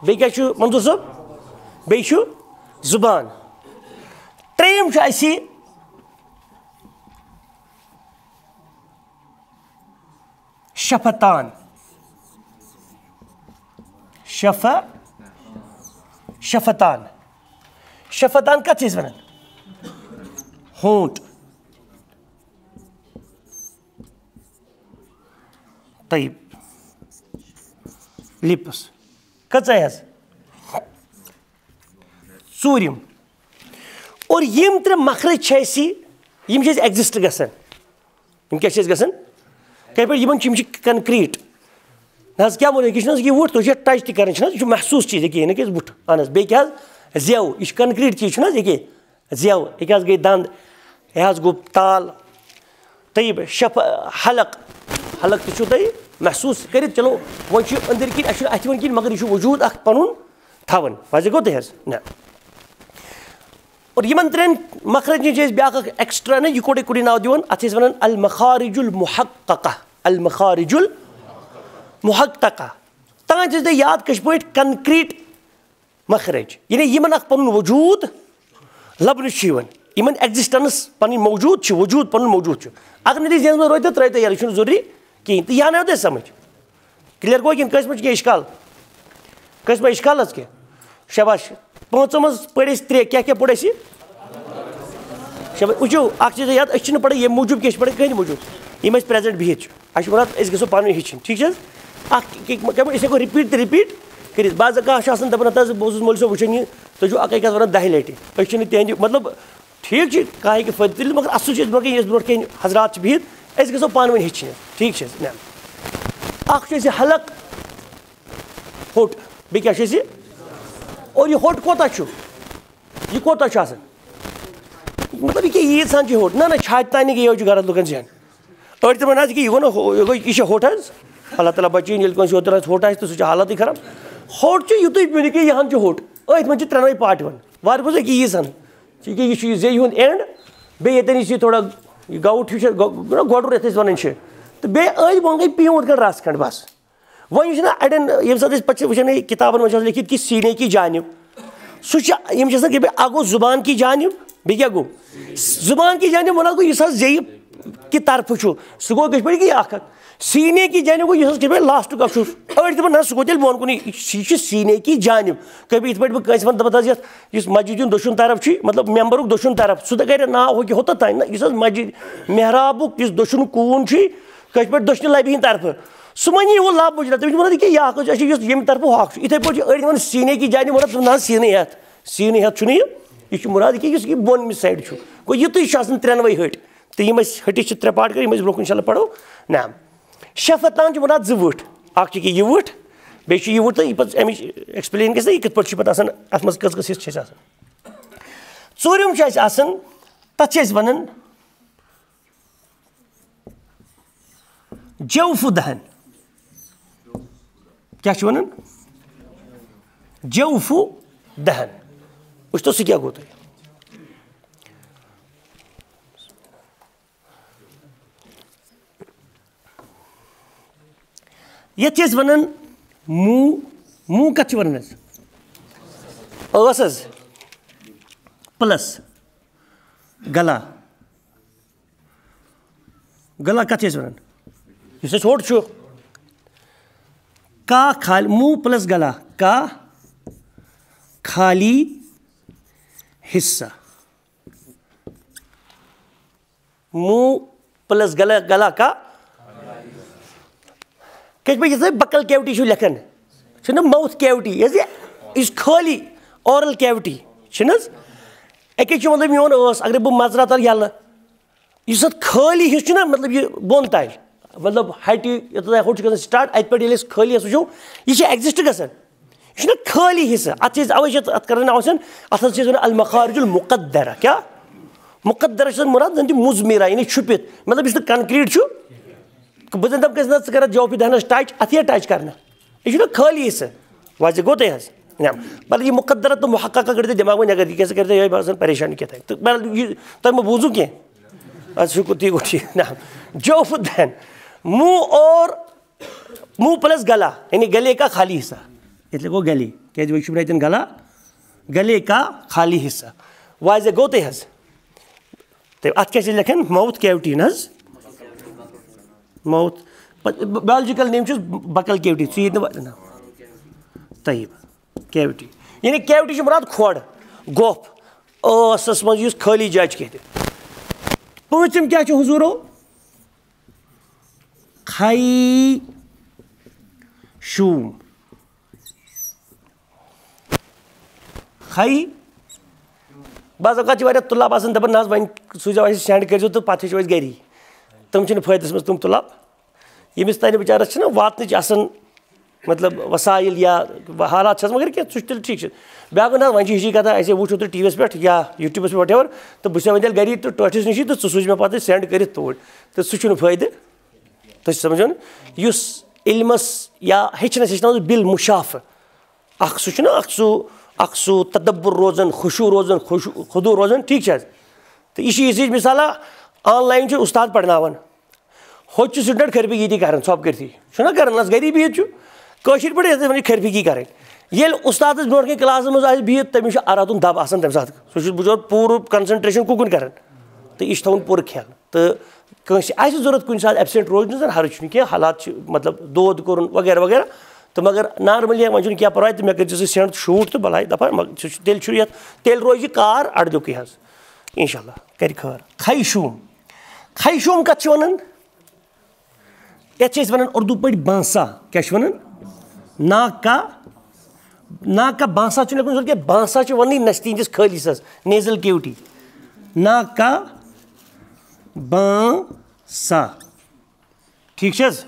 بیٚیہِ کیٛاہ چھُ منظور صٲب؟ بیٚیہِ چھُ زُبان۔ ترٛیٚیِم چھُ اَسہِ شفتان۔ شف، شفتان۔ شفتان کتھ چھِ أسۍ ونان؟ ہونٹ۔ طیب۔ لپس۔ کٔژے حظ؟ ژوٗرِم۔ اور یِم ترٛےٚ مخرج چھِ اَسہِ، یِم چھِ اَسہِ ایگزسٹ گژھان۔ یِم کیٛاہ چھِ اَسہِ گژھان؟ کِتھ پٲٹھۍ؟ یِمن چھِ، یِم چھِ کنکریٖٹ۔ نہ حظ، کیٛاہ وَنو، یہِ چھُنہٕ حظ یہِ وُٹھ، تُہۍ چھِو ٹچ تہِ کران، چھِنہٕ حظ؟ یہِ چھُ محسوٗس چیٖز، یہِ کہِ یہِ نہٕ کہِ وُٹھ۔ اَہن حظ، بیٚیہِ کیٛاہ حظ؟ زیو، یہِ چھُ کنکریٖٹ چیٖز، چھُنہٕ حظ یہِ کہِ؟ زیو، یہِ کیٛاہ حظ گٔے دَنٛد، یہِ حظ گوٚو تال۔ طیب، شف، حلق، حلق تہِ چھُو تۄہہِ محسوٗس کٔرِتھ۔ چلو، وۄنۍ چھُ یہِ أنٛدٕرۍ کِنۍ، اَسہِ چھُنہٕ اَتھِ وۄنۍ کِنۍ، مگر یہِ چھُ وجوٗد اَکھ پَنُن تھاوان۔ واضح گوٚو تۄہہِ حظ؟ نہ۔ اور یِمن ترٛٮ۪ن مخرجن چھِ أسۍ بیٛاکھ اَکھ ایکسٹرا نہ یہِ کوٚڑے کوٚڑے ناو دِوان، اَتھ چھِ أسۍ وَنان المخارج المحققہ، المخارج المحققہ۔ تام چھِ أسۍ تۄہہِ یاد کٔشۍ پٲٹھۍ کنکریٖٹ مخرج، یعنی یِمن اکھ پنُن وجوٗد لبنہٕ چھُ یِوان، یِمن ایگزسٹنس پنٕنۍ موجوٗد چھِ، وجوٗد پنُن موجوٗد چھُ۔ اگر نہٕ تُہۍ ذہنس منٛز روزِ، تہٕ ترٲیِو تُہۍ یَلہٕ، یہِ چھُنہٕ ضروٗری کِہیٖنۍ۔ تہٕ یہِ آو تۄہہِ سمجھ؟ کلیئر گوٚو کِنہٕ کٲنٛسہِ منٛز چھُ کینٛہہ اِشکال؟ کٲنٛسہِ منٛز اِشکال حظ کینٛہہ؟ شاباش۔ پانٛژو منٛز پٔرۍ أسۍ ترٛےٚ، کیٛاہ کیٛاہ پوٚر اَسہِ؟ شاباش۔ وٕچھِو، اکھ چیٖز یاد، أسۍ چھِنہٕ پران ییٚمہِ موٗجوٗب کینٛہہ، أسۍ چھِ پران کٕہٕنۍ موٗجوٗب۔ یِم أسۍ پریزنٹ بِہِتھ چھِ، اَسہِ چھُ مُراد أسۍ گژھو پانہٕ ؤنۍ ہیٚچھِنۍ، ٹھیٖک چھِ حظ؟ اکھ کہِ-، کہِ-، أسۍ ہٮ۪کو رِپیٖٹ تہِ رِپیٖٹ کٔرِتھ۔ بعض کانٛہہ چھُ آسان دَپان، "نہ تہٕ حظ، بہٕ اوسُس مولوی صٲب وٕچھان یہِ، تُہۍ چھِو اَکٕے کَتھ وَنان دَہہِ لَٹہِ۔" أسۍ چھِنہٕ تِہِنٛدِ، مطلب، ٹھیٖک چھِ، کانٛہہ ہیٚکہِ فٲیدٕ تُلِتھ، مگر اَصٕل چھِ أسۍ برونٛٹھ کَنہِ، یُس برونٛٹھ کَنہِ حضرات چھِ بِہِتھ، أسۍ گژھو پانہٕ ؤنۍ ہیٚچھِنۍ، ٹھیٖک چھِ حظ؟ نہ۔ اَکھ چھُ اَسہِ حلق، ہوٚٹ، بیٚیہِ کیٛاہ چھُ اَسہِ؟ اور یہِ ہوٚٹ کوٗتاہ چھُ؟ یہِ کوٗتاہ چھُ آسان؟ مطلب، یہِ کیٛاہ ییٖژ ہَن چھِ ہوٚٹ؟ نہ، نہ، چھاتہِ تانی گٔیو چھُ غرض لُکَن ذہن۔ أڑۍ تہِ وَنان چھِ کہِ یہِ گوٚو نہ ہُہ، یہِ گوٚو، یہِ چھِ ہوٚٹ حظ۔ اللہ تعالیٰ بچٲیِن، ییٚلہِ کٲنٛسہِ یوتَر آسہِ ہوٚٹ آسہِ تہٕ سُہ چھُ حالتٕے خراب۔ ہوٚٹ چھُ یُتُے پیوٚن کہِ یہِ ہَن چھُ ہوٚٹ۔ أتھۍ منٛز چھِ ترٛٮ۪نوَے پارٹ یِوان۔ وارٕ بوز أکہِ ییٖژ ہَن۔ ژٕ یہِ کہِ یہِ چھُ یہِ زیٚیہِ ہُنٛد اینڈ، بیٚیہِ ییٚتٮ۪ن یُس یہِ تھوڑا یہِ گاوُٹ ہیوٗ چھُ، گۄ-، نہ، گۄڈُر یَتھ أسۍ وَنان چھِ۔ تہٕ بیٚیہِ أنٛدۍ بۄن گٔے پیوٗنٛت کھنٛڈ رَژھ کھنٛڈ بَس۔ وۄنۍ یُس نہ اَڑٮ۪ن، ییٚمہِ ساتہٕ أسۍ پَتہٕ چھِ وٕچھان یہِ کِتابَن منٛز چھِ آسان لیکھِتھ کہِ سیٖنے کی جانب، سُہ چھُ، یِم چھِ آسان کہِ بیٚیہِ اَکھ گوٚو زُبان کی جانب، بیٚیہِ کیٛاہ گوٚو؟ زُبان کی جانب وَنان گوٚو یُس حظ زیٚیہِ کہِ طرفہٕ چھُ، سُہ گوٚو کِتھ پٲٹھۍ کہِ اَکھ اَکھ۔ سیٖنے کی جانب گوٚو یُس حظ کِتھ پٲٹھۍ لاسٹُک اَکھ چھُ۔ أڑۍ چھِ دَپان نہ، سُہ گوٚو تیٚلہِ بۄن کُنُے، یہِ چھُ سیٖنے کی جانب۔ کبھی یِتھ پٲٹھۍ بہٕ کٲنٛسہِ وَنہٕ دَپَتھ حظ یَتھ یُس مسجد ہُنٛد دٔچھُن طرف چھُ، مطلب ممبرُک دٔچھُن طرف، سُہ تہِ گَرِ ناو ہُہ کہِ ہوٚتَتھ تام نہ، یُس حظ مسجد محرابُک یُس دٔچھُن کوٗن چھُ، کٲشِر پٲٹھۍ دٔچھنہِ لَبہِ ہِنٛدِ طرفہٕ۔ سُہ معنی یہِ ووٚن لب مُجرا، تٔمِس چھُ وَنان یہِ کیٛاہ، یہِ اَکھ حظ چھُ اَسہِ یُس ییٚمہِ طرفہٕ ہۄکھ چھُ، یِتھَے پٲٹھۍ چھِ أڑۍ وَنان سیٖنے کی جانب، وَنان نہ، سیٖنٕے ہٮ۪تھ، سیٖنٕے ہٮ۪تھ چھُنہٕ یہِ، یہِ چھُ مُراد یہِ کہِ یُس یہِ بۄن مِس سایڈ چھُ۔ گوٚو یِتُے چھُ آسان ترٛٮ۪نوَے ۂٹۍ۔ تہٕ یِم أسۍ ۂٹِس چھِ ترٛےٚ پارٹ کٔرۍ، یِم أسۍ برٛونٛہہ کُن اِنشاء اللہ پَرو۔ نہ، شفتان چھُ مُراد زٕ وٕٹھ، اَکھ چھِ کہِ یہِ وٕٹھ، بیٚیہِ چھُ یہِ وُچھ تہٕ یہِ پَتہٕ اَمِچ explain گژھِ نا، یہِ کِتھ پٲٹھۍ چھُ پَتہٕ آسان، اَتھ منٛز کٔژ کٔژ حصہٕ چھِ اَسہِ آسان۔ ژوٗرِم چھُ اَسہِ آسان، تَتھ چھِ أسۍ وَنان، جوف دہن۔ کیٛاہ چھِ وَنان؟ جوف دہن۔ وٕچھتو سُہ کیٛاہ گوٚو تۄہہِ؟ یَتھ چھِ أسۍ وَنان موٗ۔ موٗ کَتھ چھِ وَنان حظ؟ ٲس حظ؟ پٕلَس گلا۔ گلا کَتھ چھِ أسۍ وَنان؟ یُس اَسہِ ہوٚٹ چھُ۔ کا خال-، موٗ پٕلَس گلا۔ کا خالی حصہ۔ موٗ پٕلَس گلا، گلا کا۔ کِتھ پٲٹھۍ یِتھ پٲٹھۍ بکل کیوٹی چھُ لیکھان، چھُنہ mouth cavity، یہِ حظ یہِ، یہِ چھُ خٲلی oral cavity، چھُنہٕ حظ؟ أکِس چھُ مطلب میون ٲس، اگرے بہٕ مَژٕ رَٹہٕ یَلہٕ، یُس اَتھ خٲلی حصہٕ چھُنہ، مطلب یہِ بۄن تام، مطلب ہَٹہِ یوٚتَتھ تۄہہِ ہوٚٹ چھُ گژھان start، اَتہِ پٮ۪ٹھ ییٚلہِ أسۍ خٲلی حصہٕ وٕچھو، یہِ چھُ exist گژھان۔ یہِ چھُنہ خٲلی حصہٕ، اَتھ چھِ أسۍ اَوَے چھِ اَتھ، اَتھ کَران آسان، اَتھ حظ چھِ أسۍ وَنان المخارج المقدرہ۔ کیٛاہ؟ مقدرہ چھِ مُراد زَن تہِ مُضمرہ، یعنی چھُپِتھ، مطلب یُس نہٕ concrete چھُ۔ بہٕ زَن دَپہٕ کٲنٛسہِ، نہ ژٕ کَر اَتھ جوفِ دہنَس touch، اَتھ یِیا touch کَرنہٕ؟ یہِ چھُنہ خٲلی حصہٕ۔ واضح گوٚو تۄہہِ حظ؟ نہ، مطلب یہِ مقدرہ تہٕ محققہ کٔرِو تُہۍ دٮ۪ماغ منٛز نٮ۪بر، یہِ کیٛاہ سا کٔرِو تُہۍ یِہوٚے باسان پریشانی کیٛاہ تام۔ تہٕ مطلب یہِ تۄہہِ ما بوٗزوُ کینٛہہ؟ اَدٕ شُکُر، تی گوٚو ٹھیٖک۔ نہ، جوف دہن، منہ اور منہ plus گلا، یعنی گلے کا خالی حصہ۔ ییٚتہِ لیکھو گلے، کیٛازِ وۄنۍ چھُ برٛونٛہہ کَنہِ گلا، گلے کا خالی حصہ۔ واضح گوٚو تۄہہِ حظ؟ تہٕ اَتھ کیٛاہ چھِ لیکھان؟ Mouth cavity نہ حظ؟ Mouth، biological name چھُس buccal cavity، ژٕ ییٚتہِ نہٕ وَ-، نہ۔ طیب، cavity۔ یعنی cavity چھُ مُراد کھۄڈ، گۄپھ، ٲسَس منٛز یُس خٲلی جاے چھِ کینٛہہ تہِ۔ پوٗنٛژِم کیٛاہ چھُ حضوٗرو؟ خی شوم۔ خی۔ بعض اوقات چھِ واریاہ طلاب آسان دَپان، "نہ حظ، وۄنۍ سوٗزیو اَسہِ، send کٔرۍزیو تہٕ پَتہٕ ہیٚچھو أسۍ گَری۔" تِم چھِنہٕ فٲیدَس منٛز تِم طلاب۔ ییٚمِس تانۍ بِچارَس چھِنہ واتنٕچ آسان، مطلب، وسایل یا حالات چھِ آسان، مگر کینٛہہ، سُہ چھُ تیٚلہِ ٹھیٖک چھُ۔ بیٛاکھ گوٚو، نہ، وۄنۍ چھِ ہِشی کَتھا، اَسے وٕچھو تُہۍ ٹی وی یَس پٮ۪ٹھ یا YouTube-َس پٮ۪ٹھ، whatever، تہٕ بہٕ چھُسے وۄنۍ تیٚلہِ گَری تہٕ ٹٲٹھِس نِشی تہٕ ژٕ سوٗزِ مےٚ پَتہٕ send کٔرِتھ توٗرۍ۔ تہٕ سُہ چھُنہٕ فٲیدٕ۔ تُہۍ چھِو سَمجھان؟ یُس علمَس یا ہیٚچھنَس ہیٚچھناوان بالمشافہٕ، اَکھ سُہ چھُنہ اَکھ سُہ، اَکھ سُہ تدبر روزان، خشوع روزان، خشوع، خضوع روزان، ٹھیٖک چھِ حظ؟ تہٕ یہِ چھِ یِژھ ہِش مثالہ، online چھُ اُستاد پَرناوان، ہوٚتہِ چھُ student خربٕگی تہِ کَران، ژھۄپہٕ کٔرتھٕے۔ چھُنہ کَران، نَس گَری بِہِتھ چھُ۔ کٲشِر پٲٹھۍ یَتھ أسۍ وَنان چھِ خربٕگی کَرٕنۍ۔ ییٚلہِ اُستاد اَسہِ برونٛٹھ کَنہِ class-َس منٛز آسہِ بِہِتھ، تٔمِس چھُ اَرادُن دَب آسان تَمہِ ساتہٕ۔ سُہ چھُ بِچور پوٗرٕ concentration کُکُن کَران۔ تہٕ یہِ چھُ تھاوُن پوٗرٕ خیال۔ تہٕ کٲنٛسہِ آسہِ ضروٗرت کُنہِ ساتہٕ absent روزنٕچ، زَن حرج چھُنہٕ کینٛہہ، حالات چھِ، مطلب، دود کوٚرُن وغیرہ وغیرہ۔ تہٕ مگر normally وۄنۍ چھُنہٕ کینٛہہ پَرواے، تہٕ مےٚ کٔرۍزِ سُہ send shoot تہٕ بَلاے دَفعہ، مگر سُہ چھُ، تیٚلہِ چھُ یَتھ، تیٚلہِ روزِ یہِ کار اَڑدیُکُے حظ۔ اِنشاء اللہ کَرِ خٲر۔ خیشوم۔ خیشوم کَتھ چھِ وَنان؟ یَتھ چھِ أسۍ وَنان اُردو پٲٹھۍ بانسا۔ کیٛاہ چھِ وَنان؟ ناک کا، ناک کا بانسا چھُنہٕ لیکھُن، بلکہِ بانسا چھُ وَننٕے نَستہِ ہِنٛدِس خٲلی حِصَس، nasal cavity۔ ناک کا بانسا۔ ٹھیٖک چھِ حظ؟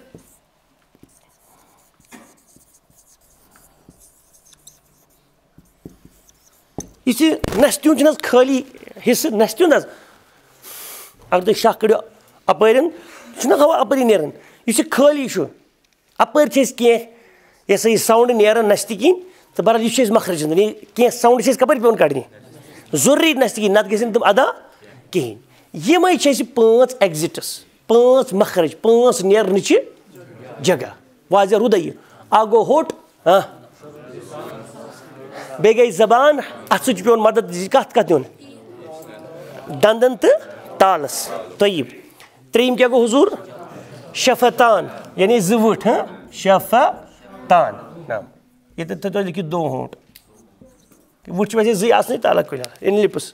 یُس یہِ نَستہِ ہُنٛد چھُنہٕ حظ خٲلی حِصہٕ، نَستہِ ہُنٛد حظ؟ اگر تُہۍ شاہ کٔڑِو اَپٲرٮ۪ن، چھُنہ ہوا اَپٲری نیران۔ یُس یہِ خٲلی چھُ، اَپٲرۍ چھِ أسۍ کینٛہہ، یہِ ہسا یہِ sound نیران نَستہِ کِنۍ، تہٕ بہرحال یہِ چھُ اَسہِ مخرج ہُنٛد، یعنی کینٛہہ sound چھِ أسۍ کَپٲرۍ پٮ۪وان کَڑنہِ؟ ضروٗری نَستہِ کِنۍ، نَتہٕ گژھن تِم ادا کِہیٖنۍ۔ یِمَے چھِ اَسہِ پانٛژھ exits، پانٛژھ مخرج، پانٛژھ نیرنٕچہِ جگہ۔ واضح روٗدا یہِ؟ اَکھ گوٚو ہوٚٹ، ہاں۔ بیٚیہِ گٔے زبان، اَتھ سۭتۍ چھُ پیوٚن مدد زِ کَتھ کَتھ دیُن؟ دَنٛدَن تہٕ تالَس۔ طیب۔ ترٛیٚیِم کیٛاہ گوٚو حضوٗر؟ شفتان، یعنی زٕ وٕٹھ، ہاں؟ شفتان۔ نہ۔ ییٚتٮ۪تھ تھٲیِو تُہۍ لیکھِتھ دو ہونٛٹ۔ وٕچھ ویسے زٕے آسنٕے تہٕ الگ کُنہِ جایہِ، یعنی lips۔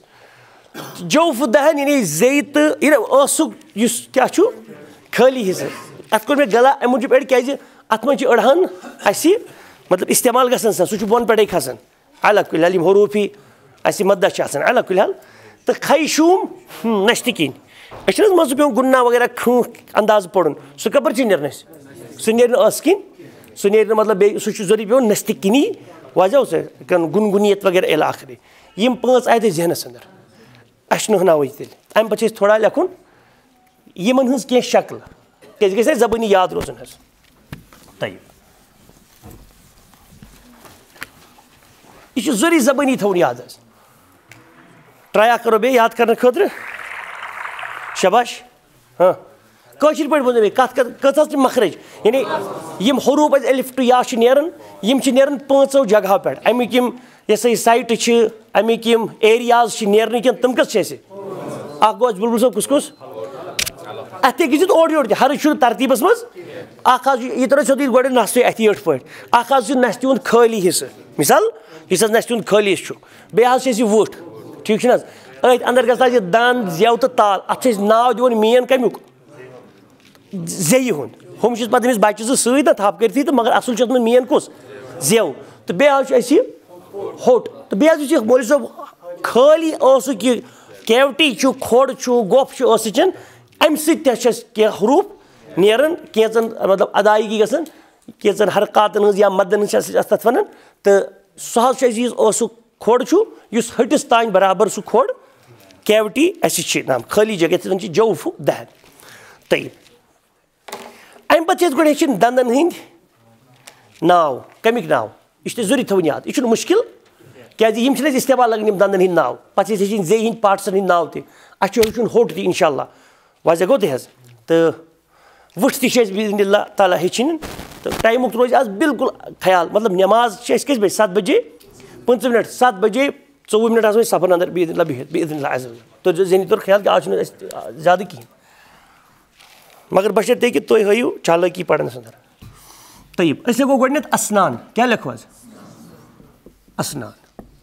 جوف دہن یعنی زیٚیہِ تہٕ یعنی ٲسُک یُس کیٛاہ چھُ؟ خٲلی حصہٕ۔ اَتھ کوٚر مےٚ گلا اَمہِ موٗجوٗب add کیٛازِ اَتھ منٛز چھِ أڑہَن اَسہِ مطلب استعمال گژھان سا، سُہ چھُ بۄن پٮ۪ٹھَے کھسان۔ الگ کُلہِ حال یِم حروٗفی اَسہِ مدہ چھِ آسان، الگ کُلہِ حال۔ تہٕ خیشوم، ہُم، نَشتہِ کِنۍ۔ أسۍ چھِنہٕ حظ منٛزٕ پٮ۪وان گُننا وغیرہ کھٲنٛکھ انداز پَرُن، سُہ کَپٲرۍ چھِ نیران اَسہِ؟ سُہ نیرِ نہٕ ٲسہٕ کِنۍ۔ سُہ نیرِ نہٕ، مطلب، بیٚیہِ سُہ چھُ ضروٗری پیوان نستہِ کِنی، وۄنۍ زیو سُہ کَن گُنگُنیت وغیرہ الی آخری۔ یِم پانٛژھ آیتہٕ ذہنَس اندر۔ اَسہِ چھُنہٕ ہناوٕے تیٚلہِ۔ اَمہِ پَتہٕ چھِ أسۍ تھوڑا لیکھُن، یِمَن ہٕنٛز کینٛہہ شکلہٕ۔ کیٛازِ گژھِ اَسہِ زبٲنی یاد روزُن حظ۔ طیب۔ یہِ چھُ ضروٗری زبٲنی تھاوُن یاد حظ۔ ٹرایا کرو بیٚیہِ یاد کرنہٕ خٲطرٕ۔ شاباش۔ ہاں۔ کٲشِر پٲٹھۍ ؤنِو مےٚ، کَتھ کَتھ، کٔژ حظ چھِ مخرج؟ یعنی یِم حروٗف اَسہِ الف to یا چھِ نیران، یِم چھِ نیران پانٛژو جگہو پٮ۪ٹھ۔ اَمِکۍ یِم، یہِ ہسا یہِ سایٹہٕ چھِ، اَمِکۍ یِم ایریاز چھِ نیرنہٕ کِنہٕ تِم کٔژ چھِ اَسہِ؟ اَکھ گوٚو اَسہِ بُلبُل صٲب، کُس کُس؟ اَتھ تہِ ہیٚکہِ گٔژھِتھ اورٕ یورٕ تہِ، ہرٕز چھُنہٕ ترتیٖبَس منٛز۔ اَکھ حظ چھُ، یہِ تَرِ سیوٚدُے گۄڈٕ نَسٕے اَتھِ یٔٹھ پٲٹھۍ۔ اَکھ حظ چھُ نَستہِ ہُنٛد خٲلی حصہٕ۔ مثال، یُس حظ نَستہِ ہُنٛد خٲلی حصہٕ چھُ، بیٚیہِ حظ چھِ اَسہِ یہِ وُٹھ، ٹھیٖک چھُنہٕ حظ؟ أتھۍ اَندَر گژھِ حظ یہِ دَنٛد، زٮ۪و تہٕ تال۔ اَتھ چھِ أسۍ ناو دِوان مین کَمیُک؟ زیٚیہِ ہُنٛد۔ ہُم چھِس پَتہٕ أمِس بَچَس زٕ سۭتۍ نہ تھَپھ کٔرِتھٕے تہٕ، مگر اَصٕل چھُ اَتھ منٛز مین کُس؟ زٮ۪و۔ تہٕ بیٚیہِ حظ چھُ اَسہِ یہِ ہوٚٹ۔ تہٕ بیٚیہِ حظ یُس یہِ مولوی صٲب خٲلی اوسُکھ یہِ کیوٹی چھُ، کھۄڈ چھُ، گۄپھ چھُ، ٲسہٕ چھِن، اَمہِ سۭتۍ تہِ چھِ اَسہِ کینٛہہ حروٗف نیران، کینٛژَن مطلب ادایگی گژھان، کینٛژَن حرکاتَن ہٕنٛز یا مَدَن ہٕنٛز چھِ اَسہِ اَتھ وَنان۔ تہٕ سُہ حظ چھُ اَسہِ یُس اوسُکھ کھۄڈ چھُ، یُس ۂٹِس تانۍ برابر سُہ کھۄڈ، کیوٹی اَسہِ چھِ نام خٲلی جگہ، یَتھ زَن چھِ جوف دہن۔ طیب۔ اَمہِ پَتہٕ چھِ أسۍ گۄڈٕ ہیٚچھِنۍ دَنٛدَن ہٕنٛدۍ ناو۔ کَمِکۍ ناو؟ یہِ چھُ تۄہہِ ضروٗری تھاوُن یاد، یہِ چھُنہٕ مُشکِل، کیٛازِ یِم چھِنہٕ اَسہِ استعمال لَگان یِم دَنٛدَن ہٕنٛدۍ ناو۔ پَتہٕ چھِ أسۍ ہیٚچھِنۍ زیٚیہِ ہٕنٛدۍ پارٹسَن ہٕنٛدۍ ناو تہِ۔ اَسہِ چھُ ہیوٚچھُن ہوٚٹ تہِ اِنشاء اللہ۔ واضح گوٚو تہِ حظ؟ تہٕ وٕٹھ تہِ چھِ اَسہِ بِاذنِ اللہ تعالیٰ ہیٚچھِنۍ۔ تہٕ ٹایمُک روزِ آز بِلکُل خیال، مطلب نٮ۪ماز چھِ اَسہِ کٔژِ بَجہِ؟ سَتھ بَجے پٕنٛژٕہ مِنَٹ، سَتھ بَجے ژوٚوُہ مِنَٹ آسو أسۍ صفن اندر بِاذنِ اللہ بِہِتھ، بِاذنِ اللہ عز وجل۔ تُہۍ زٲنِو تورٕ خیال کہِ آز چھُنہٕ اَسہِ زیادٕ کِہیٖنۍ۔ مگر بشرطے کہِ تُہۍ ہٲیِو چالاکی پرنَس اندر۔ طیب، أسۍ لیکھو گۄڈٕنٮ۪تھ اسنان۔ کیٛاہ لیکھو حظ؟ اسنان۔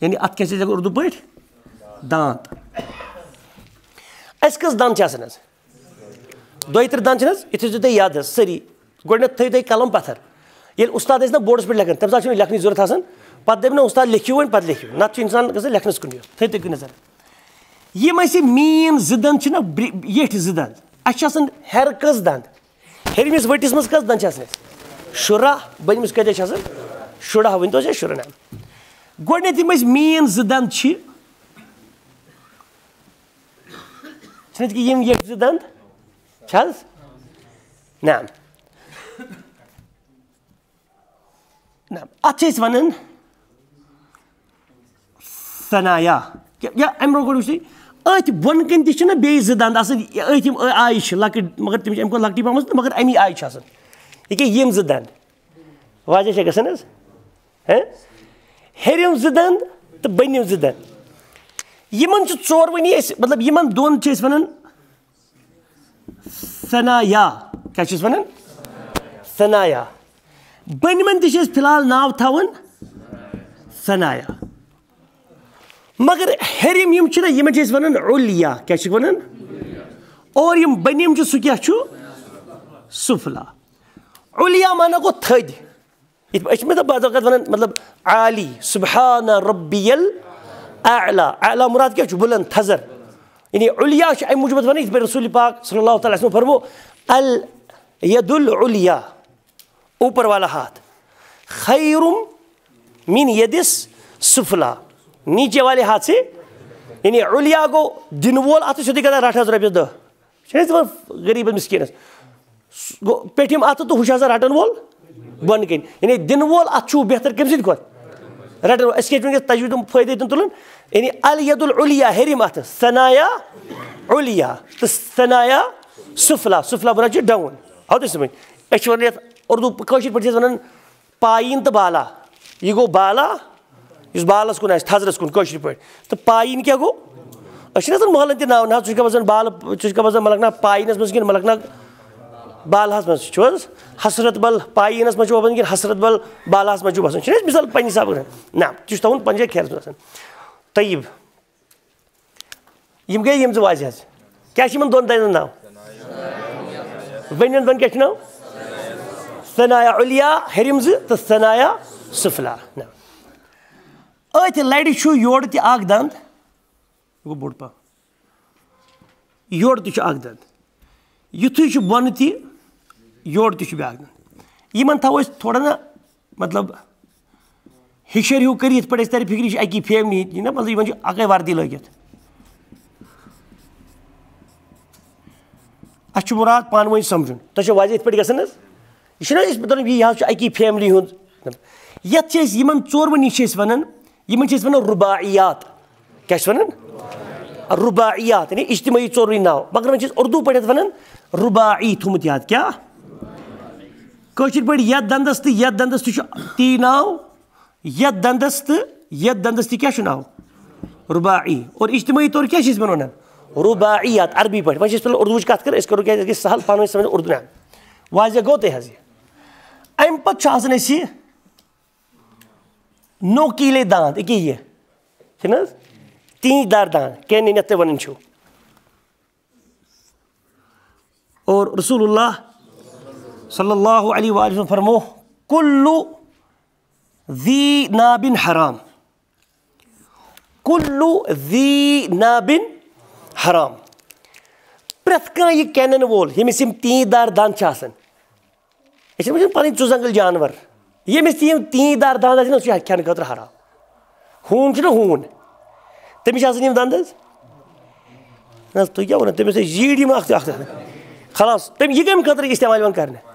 یعنی اَتھ کیٛاہ چھِ أسۍ لیکھو اردو پٲٹھۍ؟ دانت۔ اَسہِ کٔژ دَنٛد چھِ آسان حظ؟ دۄیہِ ترٛےٚ دَنٛد چھِنہٕ حظ؟ یہِ تھٲیزیو تُہۍ یاد حظ سٲری۔ گۄڈٕنٮ۪تھ تھٲیِو تُہۍ قلم پتھر۔ ییٚلہِ اُستاد ٲسۍ نہ بورڈَس پٮ۪ٹھ لیکھان، تَمہِ ساتہٕ چھُنہٕ لیکھنٕچ ضوٚرَتھ آسان۔ پَتہٕ دَپہِ نہ اُستاد، لیکھِو وۄنۍ، پَتہٕ لیکھِو، نَتہٕ چھُ اِنسان گژھان لیکھنَس کُن یوت۔ تھٲیِو تُہۍ کُنہِ نظر۔ یِم اَسہِ یہِ مین زٕ دَنٛد چھِنہ برِ-، ییٚٹھۍ زٕ دَنٛد، اَسہِ چھِ آسان ہیٚرٕ کٔژ دَنٛد؟ ہیٚرمِس ؤٹِس منٛز کٔژ دَنٛد چھِ آسان اَسہِ؟ شُراہ۔ بٔنمِس کۭتیٛاہ چھِ آسان؟ شُراہ۔ ؤنۍ تو حظ، شُراہ نہ۔ گۄڈٕنٮ۪تھ یِم اَسہِ مین زٕ دَنٛد چھِ، چھِنہٕ حظ کہِ یِم ییٚٹھۍ زٕ دَنٛد؟ چھِ حظ؟ نہ۔ نہ، اَتھ چھِ أسۍ وَنان ثنایا۔ کیٛاہ، یا اَمہِ برٛونٛہہ گۄڈٕ وٕچھتٕے، أتھۍ بۄنہٕ کَنہِ تہِ چھِنہ بیٚیہِ زٕ دَنٛد آسان، یہِ أتھۍ یِم آیہِ چھِ لۄکٕٹۍ، مگر تِم چھِ اَمہِ کھۄتہٕ لۄکٹی پَہمَتھ، مگر اَمی آیہِ چھِ آسان۔ ییٚکیٛاہ یِم زٕ دَنٛد، واضح چھا گژھان حظ؟ ہہ؟ ہیٚرِم زٕ دَنٛد تہٕ بٔنِم زٕ دَنٛد۔ یِمَن چھِ ژورؤنی أسۍ، مطلب، یِمَن دۄن چھِ أسۍ وَنان ثنایا۔ کیٛاہ چھِ أسۍ وَنان؟ ثنایا۔ بٔنمٮ۪ن تہِ چھِ أسۍ فی الحال ناو تھاوان ثنایا۔ مگر ہیٚرِم یِم چھِنہ، یِمَن چھِ أسۍ وَنان علیا۔ کیٛاہ چھِکھ وَنان؟ اور یِم بٔنِم چھِ، سُہ کیٛاہ چھُ؟ سفلا۔ علیا معنی گوٚو تھٔدۍ۔ یِتھ پٲٹھۍ، أسۍ چھِ مطلب بعض اوقات وَنان، مطلب، عالی، سبحان ربی الاعلی۔ اعلیٰ مراد کیٛاہ چھُ؟ بُلند، تھزر۔ یعنی علیا چھُ اَمہِ موٗجوٗب اَتھ وَنان، یِتھ پٲٹھۍ رسول پاک صلی اللہ تعالیٰ علیہ وسلم فرمو، الید العلیا، اوپر والا ہاتھ، خیر من یدس سفلا، نیچے والے ہاتھ سے۔ یعنی علیا گوٚو دِنہٕ وول، اَتھ چھُ سیوٚدُے گژھان، رَٹھ حظ رۄپیَس دَہ۔ چھِ أسۍ دِوان غریٖبَس مِسکیٖنَس۔ سُہ گوٚو پیٚٹھِم اَتھٕ تہٕ ہُہ چھُ آسان رَٹَن وول بۄنہٕ کَنہِ۔ یعنی دِنہٕ وول اَتھٕ چھُ بہتر کٔمۍ سٕنٛدِ کھۄتہٕ؟ رَٹَن وول۔ أسۍ کیٛازِ چھِ وٕنکیٚس تجویٖد ہُنٛد فٲیدٕ ہیٚتُن تُلُن؟ یعنی الیدُ العلیا، ہیٚرِم اَتھٕ، ثنایا علیا تہٕ ثنایا سفلا۔ سفلا برونٛہہ چھُ ڈاوُن۔ آو تۄہہِ سمجھ؟ أسۍ چھِ وَنان یَتھ اردو، کٲشِر پٲٹھۍ چھِ أسۍ وَنان پایِن تہٕ بالا۔ یہِ گوٚو بالا، یُس بالَس کُن آسہِ، تھزرَس کُن کٲشِر پٲٹھۍ۔ تہٕ پایِن کیٛاہ گوٚو؟ أسۍ چھِنہٕ آسان محلَن تہِ ناو، نہ حظ، ژٕ چھُکھ بَسان بالہٕ، ژٕ چھُکھ بَسان مَلَک ناگ پایِنَس منٛز کِنہٕ مَلَک ناگ بالہَس منٛز چھُ حظ؟ حسرت بل پایِنَس منٛز چھُ بَسان کِنہٕ حسرت بل بالَس منٛز چھُ بَسان؟ چھِنہٕ أسۍ مِثال پنٛنہِ حسابہٕ کران؟ نہ، ژٕ چھُ تھاوُن پنٛنہِ جایہِ خیالَس منٛز آسان۔ طیب۔ یِم گٔے یِم زٕ واضح حظ۔ کیٛاہ چھِ یِمَن دۄن دَنٛدَن ناو؟ ؤنِو دۄن کیٛاہ چھُ ناو؟ ثنایا علیا ہیٚرِم زٕ تہٕ ثنایا سفلا۔ نہ۔ أتھۍ لَرِ چھُ یورٕ تہِ اَکھ دَنٛد، یہِ گوٚو بوٚڑ پَہَم۔ یورٕ تہِ چھُ اَکھ دَنٛد۔ یُتھُے چھُ بۄنہٕ تہِ، یورٕ تہِ چھُ بیٛاکھ دَنٛد۔ یِمن تھاوو أسۍ تھوڑا نہ، مطلب، ہِشر ہیوٗ کٔرِتھ، یِتھ پٲٹھۍ اَسہِ تَرِ فِکرِ، یہِ چھِ اَکی فیملی، یہِ نہ، مطلب، یِمن چھِ اَکٕے وردی لٲگِتھ۔ اَسہِ چھُ مُراد پانہٕ ؤنۍ سَمجھُن۔ تۄہہِ چھا واضح یِتھ پٲٹھۍ گژھان حظ؟ یہِ چھُنہ أسۍ دَپان، یہِ حظ چھُ اَکی فیملی ہُنٛد۔ یَتھ چھِ أسۍ، یِمن ژورؤنی چھِ أسۍ وَنان، یِمن چھِ أسۍ وَنان رُباعیات۔ کیٛاہ چھِ وَنان؟ رُباعیات، یعنی اجتمٲعی ژورؤنی ناو۔ مگر وۄنۍ چھِ أسۍ اُردو پٲٹھۍ اَتھ وَنان رُباعی تھوٚمُت یاد۔ کیٛاہ؟ کٲشِر پٲٹھۍ یَتھ دَندَس تہٕ یَتھ دَندَس تہِ چھُ تی ناو، یَتھ دَندَس تہٕ یَتھ دَندَس تہِ کیٛاہ چھُ ناو؟ رُباعی۔ اور اجتمٲعی طور کیٛاہ چھِ أسۍ یِمَن وَنان؟ رُباعیات، عربی پٲٹھۍ۔ وۄنۍ چھِ أسۍ فِلحال اُردوٗوٕچ کَتھ کَران، أسۍ کَرو کیٛازِ أسۍ گژھِ سَہل پانہٕ ؤنۍ سَمجھ اُردو۔ نہ، واضح گوٚو تۄہہِ حظ یہِ؟ اَمہِ پَتہٕ چھُ آسان اَسہِ یہِ نوکیٖلے دانٛد، یہِ کیٛاہ یہِ؟ چھُنہٕ حظ؟ تیٖنٛتۍ دار دانٛد، کینن یَتھ تُہۍ وَنان چھِو۔ اور رسول اللہ صلی اللہ علیہ وآلہ وسلم فرمو، "کُلُّ ذی نابن حرام، کُلُّ ذی نابن حرام۔" پرٛٮ۪تھ کانٛہہ یہِ کینن وول، ییٚمِس یِم تیٖنٛتۍ دار دانٛد چھِ آسان، أسۍ چھِنہٕ وٕچھان پَنٕنۍ ژُ زنٛگٕلۍ جانور۔ ییٚمِس تہِ یِم تیٖنٛتۍ دار دانٛد آسن، سُہ چھُ کھٮ۪نہٕ خٲطرٕ حرام۔ ہوٗن چھُنہ ہوٗن، تٔمِس چھِ آسان یِم دنٛد حظ۔ نہ حظ، تُہۍ کیٛاہ وَنان؟ تٔمِس ٲسۍ زیٖٹھۍ یِم اَکھ تہٕ اَکھ۔ خلاص، تٔمۍ یہِ کَمہِ خٲطرٕ اِستعمال یِوان کرنہٕ؟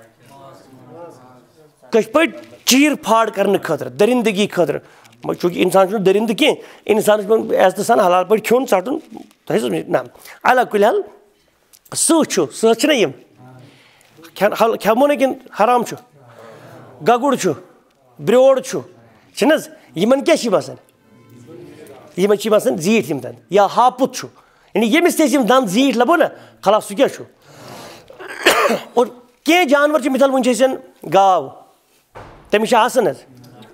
کٲشِر پٲٹھۍ چیٖر پھاڑ کرنہٕ خٲطرٕ، دٔرِندگی خٲطرٕ۔ وۄنۍ چوٗنٛکہِ اِنسان چھُنہٕ دٔرِندٕ کینٛحہ، اِنسانَس چھُ پٮ۪وان عزتہٕ سان حلال پٲٹھۍ کھیوٚن ژَٹُن۔ تۄہہِ حظ نہ، علا کُلہِ حال، سٕہہ چھُ، سٕہہ چھِنہ یِم؟ کھٮ۪ن-، حل-، کھٮ۪مو نہ کِنہٕ حرام چھُ؟ گگُر چھُ، برٛوڈ چھُ، چھِنہٕ حظ؟ یِمن کیٛاہ چھِ یِم آسان؟ یِمن چھِ یِم آسان زیٖٹھۍ یِم دنٛد، یا ہاپُت چھُ۔ یعنی ییٚمِس تہِ أسۍ یِم دنٛد زیٖٹھۍ لبو نہ، خلاص، سُہ کیٛاہ چھُ؟ اور کینٛہہ جانور چھِ، مثال، وٕنۍ چھِ أسۍ گاو، تٔمِس چھِ آسان حظ،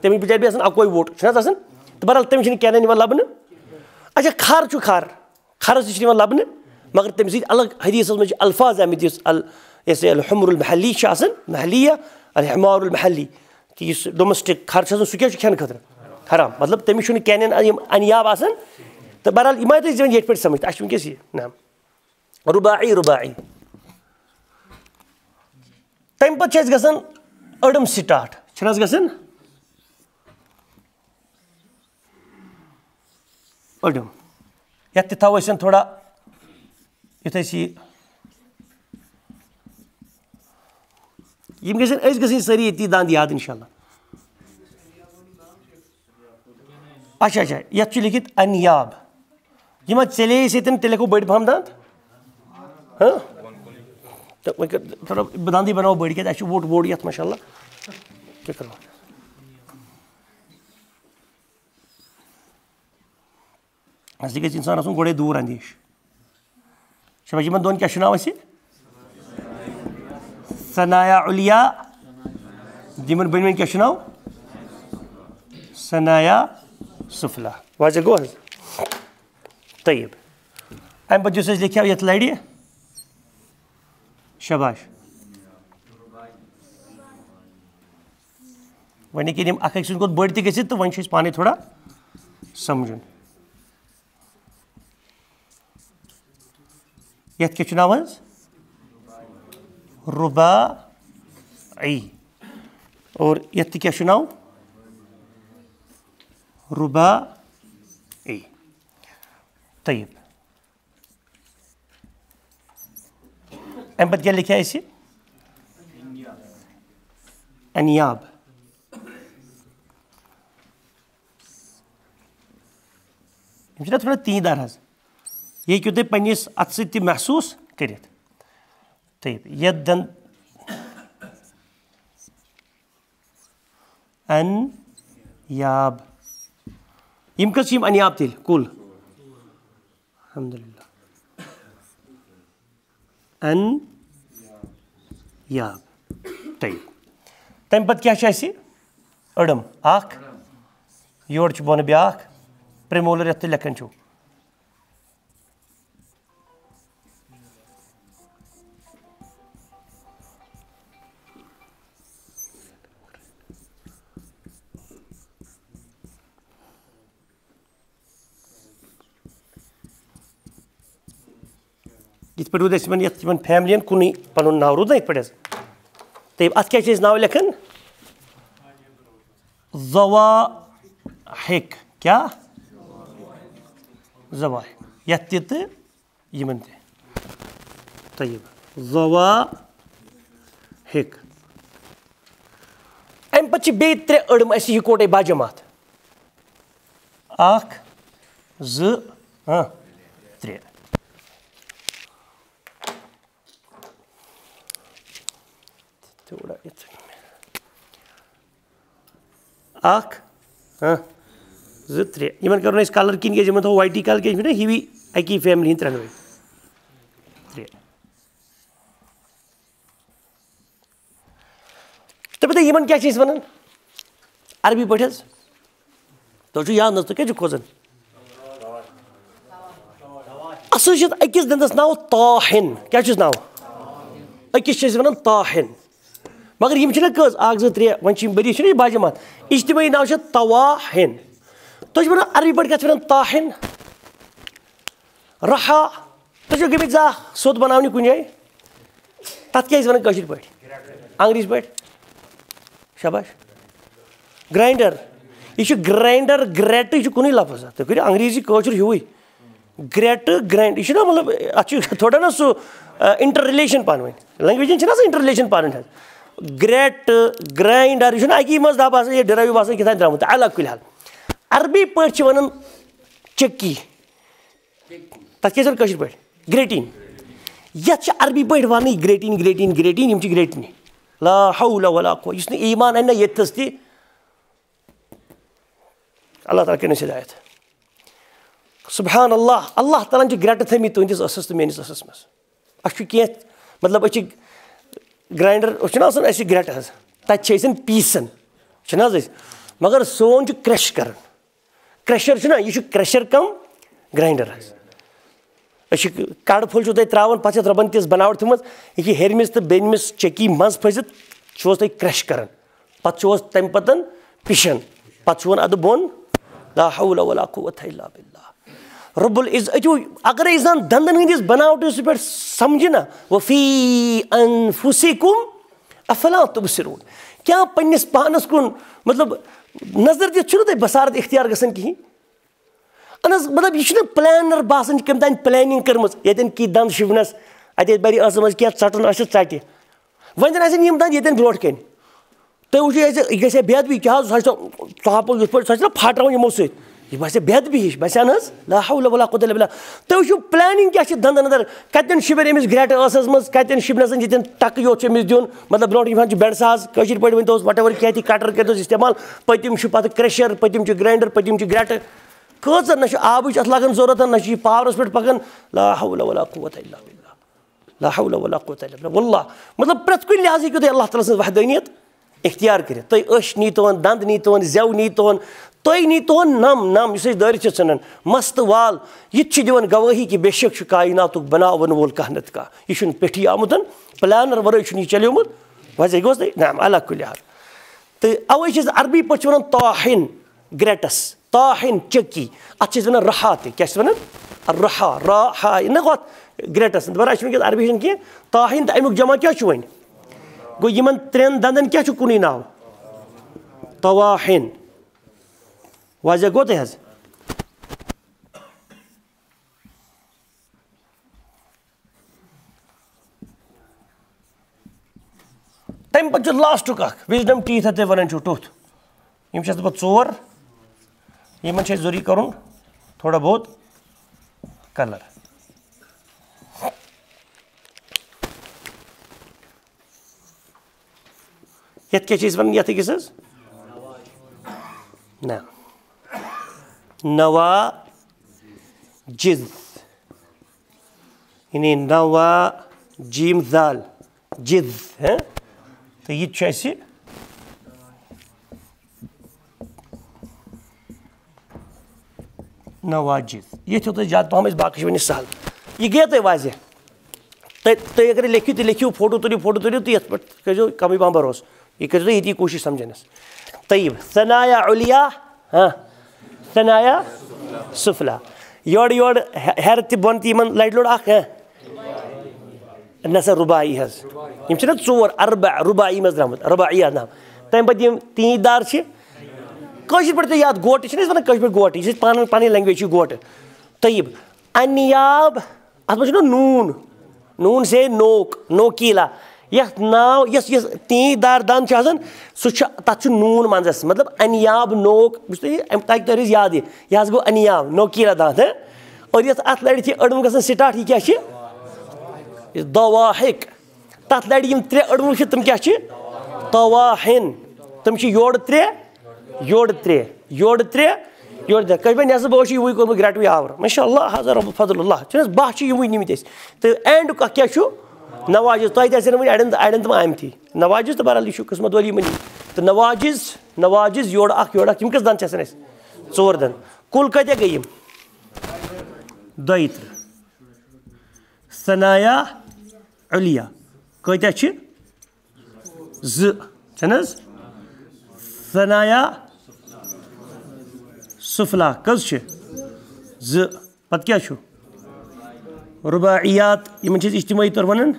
تٔمِس بِچارِ بیٚیہِ آسان اَکوے ووٚٹ، چھُنہٕ حظ آسان؟ تہٕ بہرحال، تٔمِس چھِنہٕ کینن یِوان لَبنہٕ۔ اچھا، کھَر چھُ کھَر، کھَرَس تہِ چھِنہٕ یِوان لَبنہٕ، مگر تٔمِس سۭتۍ الگ حدیثَس منٛز چھِ الفاظ آمٕتۍ، یُس ال-، یُس یہِ الحمر المحلی چھِ آسان، محلیہ، الحمار المحلی، کہِ یُس domestic کھَر چھُ آسان، سُہ کیٛاہ چھُ کھٮ۪نہٕ خٲطرٕ؟ حرام۔ مطلب، تٔمِس چھُنہٕ کینن یِم انیاب آسان۔ تہٕ بہرحال، یِم آیہِ تۄہہِ زَن ییٚتھۍ پٲٹھۍ سَمٕجھ، تہٕ اَسہِ چھُ وٕنکیٚس یہِ، نعم۔ رُباعی، رُباعی۔ تَمہِ پَتہٕ چھِ اَسہِ گژھان أڑٕم start، چھِنہٕ حظ گژھان؟ أڑٕم۔ یَتھ تہِ تھاوو أسۍ تھوڑا، یُتھ أسۍ یہِ، یِم گژھن، أسۍ گژھن سٲری ییٚتی دَنٛد یاد، اِنشاء اللہ۔ اچھا، اچھا، یَتھ چھُ لیکھِتھ انیاب۔ یہِ ما ژَلے أسۍ ییٚتٮ۪ن، تیٚلہِ لیکھو بٔڑۍ پَہَم دَنٛد۔ ہاں؟ تہٕ وۄنۍ کر-، تھوڑا دَنٛدٕے بَناوو بٔڑۍ، کیٛازِ اَسہِ چھُ ووٚٹ بوٚڑ یَتھ، ماشاء اللہ۔ کیٛاہ کَرو؟ اَسہِ گژھِ اِنسان آسُن گۄڈَے دوٗر اَندیش۔ شاباش، یِمَن دۄن کیٛاہ چھُ ناو اَسہِ؟ ثنایا علیا۔ یِمَن بٔنۍ وٕنۍ کیٛاہ چھُ ناو؟ ثنایا سفلا۔ واضح گوٚو حظ؟ طیب۔ اَمہِ پَتہٕ یُس اَسہِ لیکھیو یَتھ لَرِ، شاباش۔ وۄنۍ ہیٚکن یِم اَکھ أکۍ سٕنٛدۍ کھۄتہٕ بٔڑۍ تہِ گٔژھِتھ، تہٕ وۄنۍ چھُ اَسہِ پانَے تھوڑا سَمجھُن۔ یَتھ کیٛاہ چھُ ناو حظ؟ رُباعی۔ اور یَتھ تہِ کیٛاہ چھُ ناو؟ رُباعی۔ طیب۔ اَمہِ پَتہٕ کیٛاہ لیکھِ اَسہِ؟ انیاب۔ یِم چھِنہ تھوڑا تیٖنٛدار حظ۔ یہِ ہیٚکِو تُہۍ پنٛنِس اَتھٕ سۭتۍ تہِ محسوٗس کٔرِتھ۔ طیب، یَتھ دَن-، انیاب۔ یِم کٔژ چھِ یِم انیاب تیٚلہِ کُل؟ الحمدللہ۔ انیاب۔ طیب۔ تَمہِ پَتہٕ کیٛاہ چھُ اَسہِ؟ أڑٕم اَکھ، یورٕ چھُ بۄنہٕ بیٛاکھ، premolar یَتھ تُہۍ لیکھان چھِو۔ یِتھ پٲٹھۍ روٗد اَسہِ یِمَن، یَتھ یِمَن فیملیَن کُنُے پَنُن ناو روٗد نہ یِتھ پٲٹھۍ حظ۔ تہٕ اَتھ کیٛاہ چھِ أسۍ ناو لیکھان؟ ضواحک۔ کیٛاہ؟ ضواحک۔ یَتھ تہِ تہٕ یِمَن تہِ۔ طیب۔ ضواحک۔ اَمہِ پَتہٕ چھِ بیٚیہِ ترٛےٚ أڑم اَسہِ یِکوَٹَے باجماعت۔ اَکھ، زٕ، ہاں، ترٛےٚ۔ تھوڑا یِتھ۔ اَکھ، ہاں، زٕ، ترٛےٚ۔ یِمَن کَرو نہٕ أسۍ colour کِہیٖنۍ، کیٛازِ یِمَن تھاوو white colour، کیٛازِ یِم چھِنہ ہِوی اَکی family ہِنٛدۍ ترٛٮ۪نوَے۔ ترٛےٚ۔ تہٕ پَتہٕ یِمَن کیٛاہ چھِ أسۍ وَنان عربی پٲٹھۍ حظ؟ تۄہہِ چھُو یاد نہ حظ، تُہۍ کیٛازِ چھِو کھوژان؟ اَصٕل چھِ أکِس دَندَس ناو طاحِن۔ کیٛاہ چھُس ناو؟ أکِس چھِ أسۍ وَنان طاحِن۔ مگر یِم چھِنہ کٔژ؟ اَکھ، زٕ، ترٛےٚ۔ وۄنۍ چھِ یِم بٔرِتھ، چھِنہ یہِ باجماعت؟ اجتمٲعی ناو چھِ طواحِن۔ تُہۍ چھِو وَنان عربی پٲٹھۍ کَتھ چھِ وَنان؟ طاحِن۔ رحا۔ تُہۍ چھِو گٔمٕتۍ زانٛہہ سیوٚد بَناونہِ کُنہِ جایہِ؟ تَتھ کیٛاہ ٲسۍ وَنان کٲشِر پٲٹھۍ؟ انگریٖزۍ پٲٹھۍ؟ شاباش۔ Grinder۔ یہِ چھُ grinder، گرٛٮ۪ٹہٕ، یہِ چھُ کُنُے لفظ۔ تُہۍ کٔرِو انگریٖزی کٲشُر ہیوٗوٕے۔ گرٛٮ۪ٹہٕ، grind، یہِ چھُنہ مطلب، اَتھ چھُ تھوڑا نہ سُہ، آ، interrelation پانہٕ ؤنۍ۔ Language چھِنہ آسان interrelation پانہٕ ؤنۍ حظ۔ گرٛٮ۪ٹہٕ، grinder، یہِ چھُنہ اَکی منٛز دَب آسان، یہِ derive آسان کیٛاہ تام درٛامُت۔ علیٰ کُلہِ حال۔ عربی پٲٹھۍ چھِ وَنان چکی۔ تَتھ کیٛاہ چھِ وَنان کٲشِر پٲٹھۍ؟ گرٛیٹِنۍ۔ یَتھ چھِ عربی پٲٹھۍ وَنٕنٕے گرٛیٹِنۍ، گرٛیٹِنۍ، گرٛیٹِنۍ، یِم چھِ گرٛیٹِنہِ۔ لا حول ولا قوة۔ یُس نہٕ ایمان اَنہِ نہ ییٚتہِ تھَس تہِ، اللہ تعالیٰ کٔرِنَس ہدایت۔ سبحان اللہ، اللہ تعالیٰ ہَن چھِ گرٛٮ۪ٹہٕ تھٲومٕتۍ تُہٕنٛدِس ٲسَس تہٕ میٛٲنِس ٲسَس منٛز۔ اَسہِ چھُ کینٛہہ، مطلب، أسۍ چھِ grinder، أسۍ چھِنہ آسان، اَسہِ چھِ گرٛٮ۪ٹہٕ حظ، تَتہِ چھِ أسۍ پیٖسان، چھِنہٕ حظ أسۍ؟ مگر سون چھُ crush کَران۔ Crusher چھُنہ، یہِ چھُ crusher cum grinder حظ۔ أسۍ چھِ کَڑٕ پھوٚل چھُو تۄہہِ ترٛاوان، پَتہٕ چھِ اَتھ رۄبَن تِژھ بَناوَٹ تھٲومٕژ، یہِ چھِ ہیٚرمِس تہٕ بٔنمِس چٔکی منٛز پھٔسِتھ چھُوس تُہۍ crush کَران۔ پَتہٕ چھُوس تَمہِ پَتَن پِشَن، پَتہٕ چھُوَن اَدٕ بۄن، لا حول ولا قوة الا باللہ۔ رب العزت، أتیو اگرے انسان دندن ہٕنٛدِس بناوٹس پٮ۪ٹھ سمجھِ نا، وفی انفسکم افلا تبصرون، کیا پننِس پانس کُن، مطلب، نظر دِتھ چھُنہٕ تۄہہِ بصارت اختیار گژھان کِہیٖنۍ؟ اہن حظ، مطلب، یہِ چھُنہٕ planner باسان، کٔمۍ تانۍ planning کٔرمٕژ، ییٚتٮ۪ن کی دند شِونس، اتہِ بری ٲسس منٛز کینٛہہ ژٹُن آسہِ، ژٹہِ۔ وۄنۍ زن آسن یِم دند ییٚتٮ۪ن برونٛٹھ کَنہِ۔ تُہۍ وٕچھِو، یہِ گژھِ، یہِ گژھِ بے ادبی، کیٛاہ حظ، سۄ چھِ تاپہٕ یِتھ پٲٹھۍ، سۄ چھِ نہ پھاٹراوان یِمو سۭتۍ۔ یہِ باسہِ بے ادبی ہِش، باسہِ اہن حظ؟ لا حول ولا قوة الا باللہ۔ تُہۍ وٕچھِو، planning کیٛاہ چھِ دَنٛدَن اَندَر، کَتٮ۪ن شِبِر أمِس گرٛٮ۪ٹہٕ ٲسَس منٛز، کَتٮ۪ن شِبنَسَن ییٚتٮ۪ن ٹَکہٕ یوت چھُ أمِس دیُن، مطلب، برونٛٹھ یِم چھِ بٮ۪نٛڈ ساز، کٲشِر پٲٹھۍ ؤنۍ توس، whatever، کینٛہہ تہِ cutter کٔرۍ توس استعمال، پٔتِم چھِ پَتہٕ crusher، پٔتِم چھِ grinder، پٔتِم چھِ گرٛٮ۪ٹہٕ۔ کۭژاہ نہ چھُ آبٕچ اَتھ لَگان ضوٚرَتھ، نہ چھُ یہِ powerس پٮ۪ٹھ پَکان۔ لا حول ولا قوة الا باللہ۔ لا حول ولا قوة الا باللہ۔ واللہ، مطلب، پرٛٮ۪تھ کُنہِ لحاظ ہیٚکِو تُہۍ اللہ تعالیٰ سٕنٛز وحدٲنیت اختیار کٔرِتھ۔ تُہۍ أچھ نیٖتون، دَنٛد نیٖتون، زٮ۪و نیٖتون، تُہۍ نیٖتون نَم نَم، یُس أسۍ دٲرِتھ چھِ ژھٕنان، مَستہٕ وال، یہِ تہِ چھِ دِوان گوٲہی کہِ بے شک چھُ کایناتُک بناون وول کانٛہہ نَتہٕ کانٛہہ۔ یہِ چھُنہٕ پیٚٹھی آمُت، planner ورٲے چھُنہٕ یہِ چلیومُت۔ وۄنۍ زِ گوٚژھ نہٕ، نعم، علی کُلہِ حال۔ تہٕ اَوَے چھِ أسۍ عربی پٲٹھۍ چھِ وَنان طاحِن۔ گرٛٮ۪ٹَس، طاحِن چٔکی، اَتھ چھِ أسۍ وَنان رحا تہِ۔ کیٛاہ چھِ وَنان؟ رحا، را، ہا، نہ ہۄتھ گرٛٮ۪ٹَس۔ دَپان، اَسہِ چھُنہٕ وٕنکیٚس عربی ہیٚچھُن کینٛہہ۔ طاحِن تہٕ اَمیُک جمع کیٛاہ چھُ وۄنۍ؟ گوٚو، یِمَن ترٛٮ۪ن دَنٛدَن کیٛاہ چھُ کُنُے ناو؟ طواحِن۔ واضح گوٚو تۄہہِ حظ؟ تَمہِ پَتہٕ چھُ lastُک اَکھ wisdom teeth، تُہۍ وَنان چھِو tooth۔ یِم چھِ اَسہِ دَپان ژور۔ یِمَن چھُ اَسہِ ضروٗری کَرُن تھوڑا بہت colour۔ یَتھ کیٛاہ چھِ أسۍ وَنان یَتھ أکِس حظ؟ نہ۔ نواجذ۔ یعنی نوا جیم ذال، جذ، ہہ؟ تہٕ یہِ تہِ چھُ اَسہِ نواجذ۔ ییٚتہِ ہیوٚت اَسہِ زیادٕ پَہَم اَسہِ، باقٕے چھِ وۄنۍ سَہل۔ یہِ گٔیو تۄہہِ واضح؟ تُہۍ، تُہۍ اگر لیکھِو تہِ لیکھِو، فوٹو تُلِو، فوٹو تُلِو، تہٕ یَتھ پٮ۪ٹھ کٔرۍزیو کَمٕے پَہَم بھروسہٕ۔ یہِ کٔرۍزیو تُہۍ ییٚتی کوٗشِش سَمجھنَس۔ طیب، ثنایا علیا، ہاں، ثنایا سفلا۔ یورٕ یورٕ ہے-، ہیٚرٕ تہِ بۄن تہِ یِمَن لَٹہِ لوٚڑ اَکھ، ہاں۔ نہ سا، رُباعی حظ۔ یِم چھِنہ ژور، اربع، رُباعی منٛز درٛامٕتۍ، رُباعیات ناو۔ تَمہِ پَتہٕ یِم تیٖتۍ دار چھِ، کٲشِر پٲٹھۍ تہِ یاد، گوٹہٕ چھِنہٕ أسۍ وَنان کٲشِر پٲٹھۍ گوٹہٕ، یہِ چھِ أسۍ پانہٕ ؤنۍ پَنٕنۍ language چھِ گوٹہٕ۔ طیب، انیاب، اَتھ منٛز چھُنہ نوٗن، نوٗن سے نوک، نوکیٖلا، یَتھ ناو، یۄس، یۄس تیٖنٛتۍ دار دَنٛد چھُ آسان، سُہ چھُ، تَتھ چھُ نوٗن منٛزَس، مطلب انیاب نوک، یُس تۄہہِ اَمہِ تاکہِ تۄہہِ روزِ یادٕے، یہِ حظ گوٚو انیاب، نوکیٖلا دَنٛد، ہہ؟ اور یَتھ، اَتھ لَرِ چھِ أڑمہٕ گژھان start، یہِ کیٛاہ چھِ؟ یہِ دواحق۔ تَتھ لَرِ یِم ترٛےٚ أڑمہٕ چھِ، تِم کیٛاہ چھِ؟ تواحن۔ تِم چھِ یورٕ ترٛےٚ، یورٕ ترٛےٚ، یورٕ ترٛےٚ، یورٕ ترٛےٚ۔ کٔژِ بجہِ نٮ۪صٕف بہٕ اوسُس یِوٕے کوٚرمُت گرٛٹوٕے آوُر۔ ماشاء اللہ، ہذا رب فضل اللہ۔ چھُنہٕ حظ باہ چھِ یِموٕے نِمٕتۍ أسۍ۔ تہٕ end کَتھ کیٛاہ چھُ؟ نواجِز۔ تۄہہِ تہِ آسن وٕنہِ اَڑٮ۪ن، اَڑٮ۪ن تِم آمتی۔ نواجِز تہٕ بہرحال یہِ چھُ قٕسمت وٲلی مٔنی۔ تہٕ نواجِز، نواجِز یورٕ اَکھ، یورٕ اَکھ۔ یِم کٔژ دَنٛد چھِ آسان اَسہِ؟ ژور دَنٛد۔ کُل کۭتیٛاہ گٔے یِم؟ دۄیہِ ترٕٛہ۔ ثنایا علیا کۭتیٛاہ چھِ؟ زٕ۔ چھَنہٕ حظ؟ ثنایا سفلا کٔژ چھِ؟ زٕ۔ پَتہٕ کیٛاہ چھُ؟ رباعیات، یِمَن چھِ أسۍ اجتمٲعی طور وَنان۔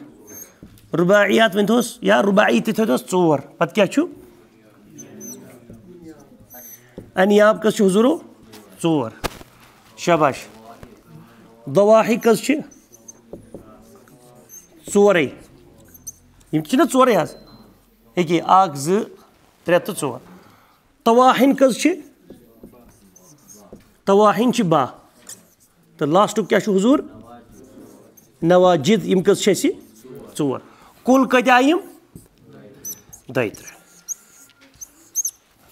رباعیات ؤنۍ تھوس یا رباعی تہِ تھٲے تھوس ژور۔ پَتہٕ کیٛاہ چھُ؟ انیاب کٔژ چھِ حضوٗرو؟ ژور۔ شاباش۔ دواحق کٔژ چھِ؟ ژورے۔ یِم تہِ چھِنہ ژورے حظ؟ ییٚکیٛاہ اکھ، زٕ، ترٛےٚ تہٕ ژور۔ تواحن کٔژ چھِ؟ تواحن چھِ باہ۔ تہٕ lastُک کیٛاہ چھُ حضوٗر؟ نواجد۔ یِم کٔژ چھِ اَسہِ؟ ژور۔ کُل کۭتیٛاہ آیہِ یِم؟ دۄیہِ ترٕٛہ۔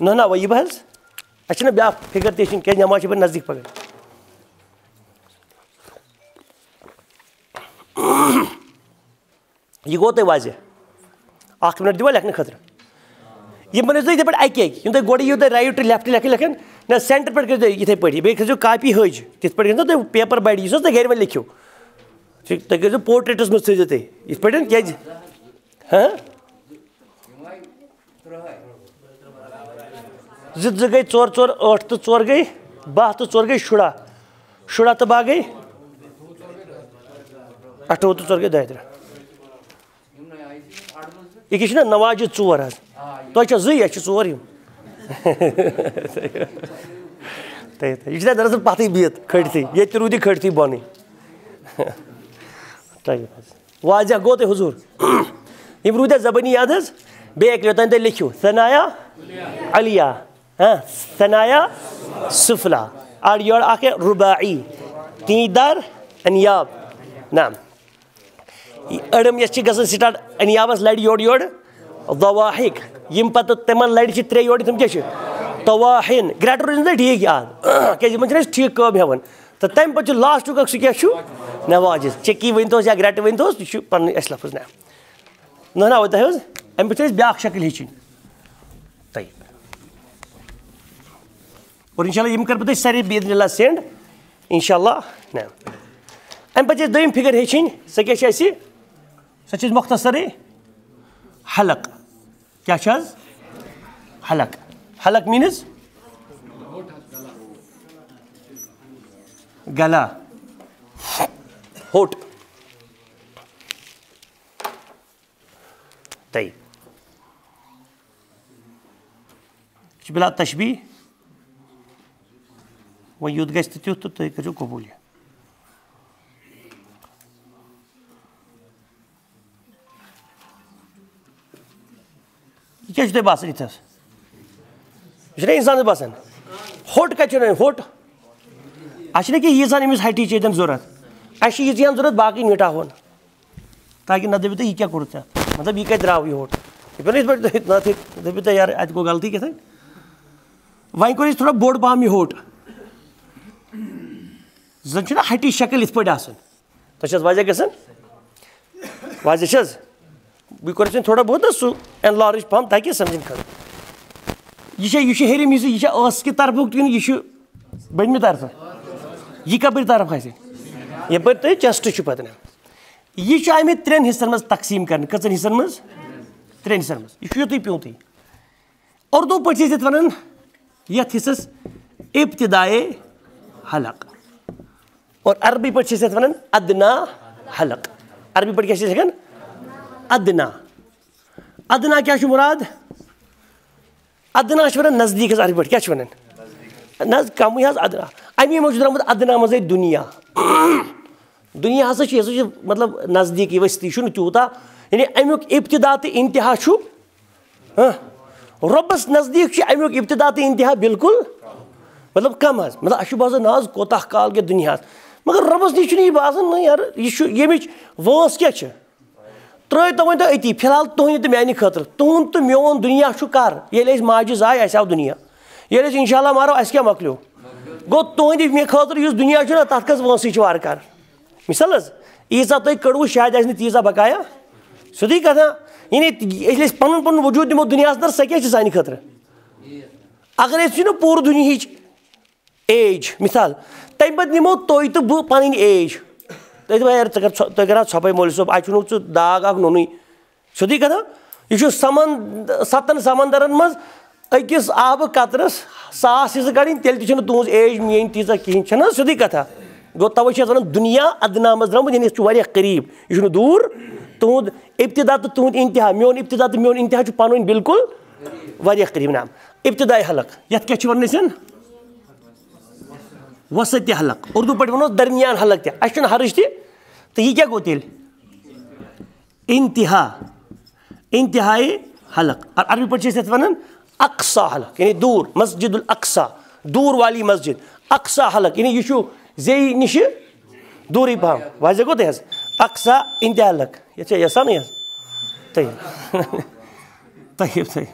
نہ، نہ، وۄنۍ یہِ بہٕ حظ۔ اَسہِ چھِنہ بیٛاکھ figure تہِ ہیٚچھِنۍ، کیٛازِ نٮ۪ماز چھِ پَتہٕ نزدیٖک پَکان۔ یہِ گوٚو تۄہہِ واضح؟ اَکھ minute دِوا لیکھنہٕ خٲطرٕ؟ یِم بَنٲیِو تُہۍ یِتھَے پٲٹھۍ اَکہِ اَکہِ۔ یِم تۄہہِ گۄڈٕ یِیِو تۄہہِ right to left لیکھٕنۍ، لیکھٕنۍ۔ نہ، centre پٮ۪ٹھ کٔرِو تُہۍ یِتھَے پٲٹھۍ۔ بیٚیہِ کھٔسِو copy ۂج۔ تِتھ پٲٹھۍ کٔرِو تُہۍ paper بَڑِ، یُس حظ تۄہہِ گَرِ وۄنۍ لیکھِو۔ ٹھیٖک، تُہۍ کٔرۍزیو portraitَس منٛز تھٲیزیو تُہۍ یِتھ پٲٹھۍ، کیٛازِ؟ ہاں؟ زٕ زٕ گٔے ژور، ژور ٲٹھ تہٕ ژور گٔے باہ تہٕ ژور گٔے شُراہ۔ شُراہ تہٕ باہ گٔے اَٹھووُہ تہٕ ژور گٔے دۄیہِ ترٕٛہ۔ یہِ کیٛاہ چھُنہ نواجہِ ژور حظ؟ تۄہہِ چھو زٕے، اَسہِ چھِ ژور یِم۔ تۄہہِ، تۄہہِ، یہِ چھُنہ دراصل پَتھٕے بِہِتھ کھٔٹتھٕے، ییٚتہِ تہِ روٗد یہِ کھٔٹتھٕے بۄنٕے۔ تۄہہِ حظ۔ واضح گوٚو تۄہہِ حضوٗر؟ یِم روٗدۍ اَسہِ زبٲنی یاد حظ؟ بیٚیہِ اَکہِ لَٹہِ یوٚتام تُہۍ لیکھِو، ثنایا علیا، ہاں، ثنایا سفلا، اَڑ یورٕ اَکھ رباعی، تیٖنٛتۍ دار، انیاب، نعم۔ أڑم یۄس چھِ گژھان start انیابَس لَڑِ یورٕ یورٕ، ضواحک، یِم پَتہٕ تِمَن لَڑِ چھِ ترٛےٚ یورٕ، تِم کیٛاہ چھِ؟ تواحن۔ گرٛٹہٕ روٗزِو تُہۍ ٹھیٖک یاد، کیٛازِ یِمَن چھِنہٕ أسۍ ٹھیٖک کٲم ہٮ۪وان۔ تہٕ تَمہِ پَتہٕ چھُ lastُک اَکھ، سُہ کیٛاہ چھُ؟ نواجِز۔ چکی ؤنۍ توس یا گرٛٹہٕ ؤنۍ توس، یہِ چھُ پَنُن اَسہِ لفظ نہ۔ نہ، نہ، وۄنۍ تۄہہِ حظ، اَمہِ پٮ۪ٹھ چھِ أسۍ بیٛاکھ شکل ہیٚچھِنۍ۔ طیب۔ اور انشاءاللہ یِم کَرٕ بہٕ تۄہہِ سارے بإذن اللہ send۔ انشاءاللہ۔ نہ۔ اَمہِ پَتہٕ چھِ أسۍ دوٚیِم figure ہیٚچھِنۍ۔ سۄ کیٛاہ چھِ اَسہِ؟ سۄ چھِ أسۍ مۄختصرٕے حلق۔ کیٛاہ چھِ حظ؟ حلق۔ حلق means گلا۔ ہوٚٹ۔ طیب۔ یہِ چھُ بلا تشبیہ۔ وۄنۍ یُتھ گژھِ تہٕ تیُتھ تہٕ تُہۍ کٔرِو قبوٗل یہِ۔ یہِ کیٛاہ چھُ تۄہہِ باسان یِتھَس؟ یہِ چھُنہ اِنسانَس باسان؟ ہوٚٹ کَتہِ چھُ اَنان؟ ہوٚٹ؟ اَسہِ چھِنہ کینٛہہ ییٖژ ہَن أمِس ہَٹی چھِ ییٚتٮ۪ن ضوٚرَتھ۔ اَسہِ چھِ ییٖژ ہَن ضوٚرَتھ، باقٕے مِٹاوون۔ تاکہِ نہ دٔپِو تُہۍ، یہِ کیٛاہ کوٚرُتھ ژےٚ؟ مطلب، یہِ کَتہِ درٛاو یہِ ہوٚٹ؟ یہِ پیوٚو نہٕ یِتھ پٲٹھۍ، نہ تہِ دٔپِو تُہۍ، یارٕ، اَتہِ گوٚو غلطی کیٛاہ تام۔ وۄنۍ کوٚر اَسہِ تھوڑا بوٚڑ پَہَم یہِ ہوٚٹ۔ زَن چھُنہ ہَٹی شکل یِتھ پٲٹھۍ آسان۔ تۄہہِ چھِ حظ واضح گژھان؟ واضح چھِ حظ؟ بہٕ کوٚر ژےٚ تھوڑا بہت نہ سُہ enlarge پَہَم تاکہِ سَمجھِنۍ خٲطرٕ۔ یہِ چھےٚ، یہِ چھُ ہیٚرِم حصہٕ، یہِ چھےٚ ٲسہٕ کہِ طرفُک کِنہٕ یہِ چھُ بٔنمہِ طرفہٕ؟ یہِ کَپٲرۍ طرف کھسہِ؟ یَپٲرۍ تۄہہِ chest چھُ پَتہٕ نہ۔ یہِ چھُ آمٕتۍ ترٛٮ۪ن حصَن منٛز تقسیٖم کرنہٕ۔ کٔژَن حصَن منٛز؟ ترٛٮ۪ن حصَن منٛز۔ یہِ چھُ یُتُے پیوٗنٛتُے۔ اردو پٲٹھۍ چھِ أسۍ یَتھ وَنان، یَتھ حصَس ابتدائے حلق۔ اور عربی پٲٹھۍ چھِ أسۍ یَتھ وَنان ادنا حلق۔ عربی پٲٹھۍ کیٛاہ چھِ أسۍ ہٮ۪کان؟ ادنا۔ ادنا کیٛاہ چھُ مُراد؟ ادنا چھِ ونان نزدیٖکس عربی پٲٹھۍ، کیٛاہ چھِ ونان؟ نہ حظ، کمٕے حظ ادنا۔ امی موٗجوٗب درٛامُت ادنا منٛزٕے دُنیا۔ دُنیا ہسا چھُ، یہِ ہسا چھُ مطلب نزدیٖک، یہِ ؤستی چھُنہٕ تیوٗتاہ، یعنی امیُک ابتدا تہٕ انتہا چھُ، ہاں، رۄبس نزدیٖک چھُ امیُک ابتدا تہٕ انتہا بالکل مطلب کم حظ۔ مطلب اَسہِ چھُ باسان نہ حظ کوتاہ کال گٔے دُنیاہس، مگر رۄبس نِش چھُنہٕ یہِ باسان، نہ یار، یہِ چھُ ییٚمِچ وٲنٛس کیٛاہ چھِ؟ ترٛٲیِو تو وۄنۍ تُہۍ أتی، فی الحال تُہٕنٛدِ تہٕ میٛانہِ خٲطرٕ۔ تُہُنٛد تہٕ میون دُنیا چھُ کر؟ ییٚلہِ أسۍ ماجہِ زایہِ، اَسہِ آو دُنیا۔ ییٚلہِ أسۍ انشاءاللہ مَرو، اَسہِ کیٛاہ مۄکلیو؟ گوٚو تُہٕنٛدِ مےٚ خٲطرٕ یُس دُنیا چھُ نہ، تَتھ کٔژ وٲنٛسٕے چھِ وارٕ کارٕ۔ مثال حظ، ییٖژاہ تۄہہِ کٔڑوٕ، شاید آسہِ نہٕ تیٖژاہ بقایا۔ سیوٚدُے کَتھا۔ یعنی ییٚلہِ أسۍ پَنُن پَنُن وجوٗد دِمو دُنیاہَس اَندَر، سۄ کیٛاہ چھِ سانہِ خٲطرٕ؟ اگر أسۍ وٕچھو نہ پوٗرٕ دُنیہٕچ ایج، مثال، تَمہِ پَتہٕ نِمو تُہۍ تہٕ بہٕ پَنٕنۍ ایج۔ تُہۍ دَپان، "یارٕ، ژٕ کَر ژھۄ-، تُہۍ کَر حظ ژھۄپَے مولوی صٲب، اَتہِ چھُنہٕ ژٕ داغ اَکھ نوٚنُے۔" سیوٚدُے کَتھا۔ یہِ چھُ سَمن-، سَتَن سَمندَرَن منٛز أکِس آبہٕ قطرَس ساس حِصہٕ کَڑٕنۍ، تیٚلہِ تہِ چھَنہٕ تُہٕنٛز ایج میٛٲنۍ تیٖژاہ کِہیٖنۍ، چھَنہٕ حظ؟ سیوٚدُے کَتھا۔ گوٚو، تَوَے چھِ اَتھ وَنان دُنیا ادنا منٛز درٛامُت، یعنی یَتھ چھُ واریاہ قریٖب، یہِ چھُنہٕ دوٗر۔ تُہُنٛد ابتدا تہٕ تُہُنٛد انتہا، میون ابتدا تہٕ میون انتہا چھُ پانہٕ ؤنۍ بالکل واریاہ قریٖب۔ نعم، ابتدائی حلق، یَتھ کیٛاہ چھِ وَنان أسۍ؟ وسطی حلق، اردو پٲٹھۍ وَنو درمیان حلق تہِ۔ اَسہِ چھُنہٕ حرٕج تہِ، تہٕ یہِ کیٛاہ گوٚو تیٚلہِ؟ انتہا، انتہائی حلق۔ ع-، عربی پٲٹھۍ چھِ أسۍ یَتھ وَنان اقصی حلق، یعنی دوٗر، مسجد الاقصی، دوٗر والی مسجد۔ اقصی حلق، یعنی یہِ چھُ زیٚیہِ نِشہِ دوٗرٕے پَہَم۔ واضح گوٚو تۄہہِ حظ؟ اقصی انتہائی حلق۔ یہِ چھا یَسان حظ؟ طیب۔ طیب، طیب۔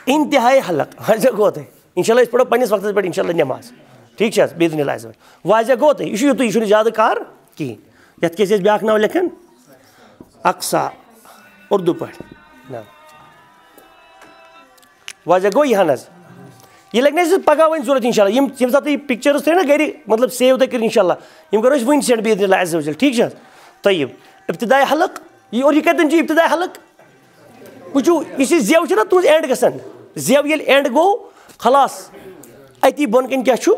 انتہائی حلق۔ واضح گوٚو تۄہہِ؟ انشاءاللہ أسۍ پَرو پنٛنِس وقتَس پٮ۪ٹھ انشاءاللہ نٮ۪ماز۔ ٹھیٖک چھِ حظ؟ بِإذن الله عز وجل۔ واضح گوٚو تۄہہِ؟ یہِ چھُ یُتُے، یہِ چھُنہٕ زیادٕ کار کِہیٖنۍ۔ یَتھ کیٛاہ چھِ أسۍ بیٛاکھ ناو لیکھان؟ اقصی، اردو پٲٹھۍ۔ نہ۔ واضح گوٚو یہِ ہن حظ؟ یہِ لَگہِ نہٕ اَسہِ پَگاہ وۄنۍ ضوٚرَتھ انشاءاللہ۔ یِم، ییٚمہِ ساتہٕ تُہۍ یہِ pictures تھٲیِو نہ گَرِ، مطلب save تُہۍ کٔرِتھ انشاءاللہ، یِم کَرو أسۍ وٕنۍ send بِإذن الله عز وجل۔ ٹھیٖک چھِ حظ؟ طیب۔ ابتدائی حلق، یہِ، اور یہِ کَتٮ۪ن چھُ ابتدائی حلق؟ وٕچھِو، یُس یہِ زیو چھُ نہ تُہنٛز end گژھان، زیو ییٚلہِ end گوٚو، خلاص، أتی بۄن کَنہِ کیٛاہ چھُ؟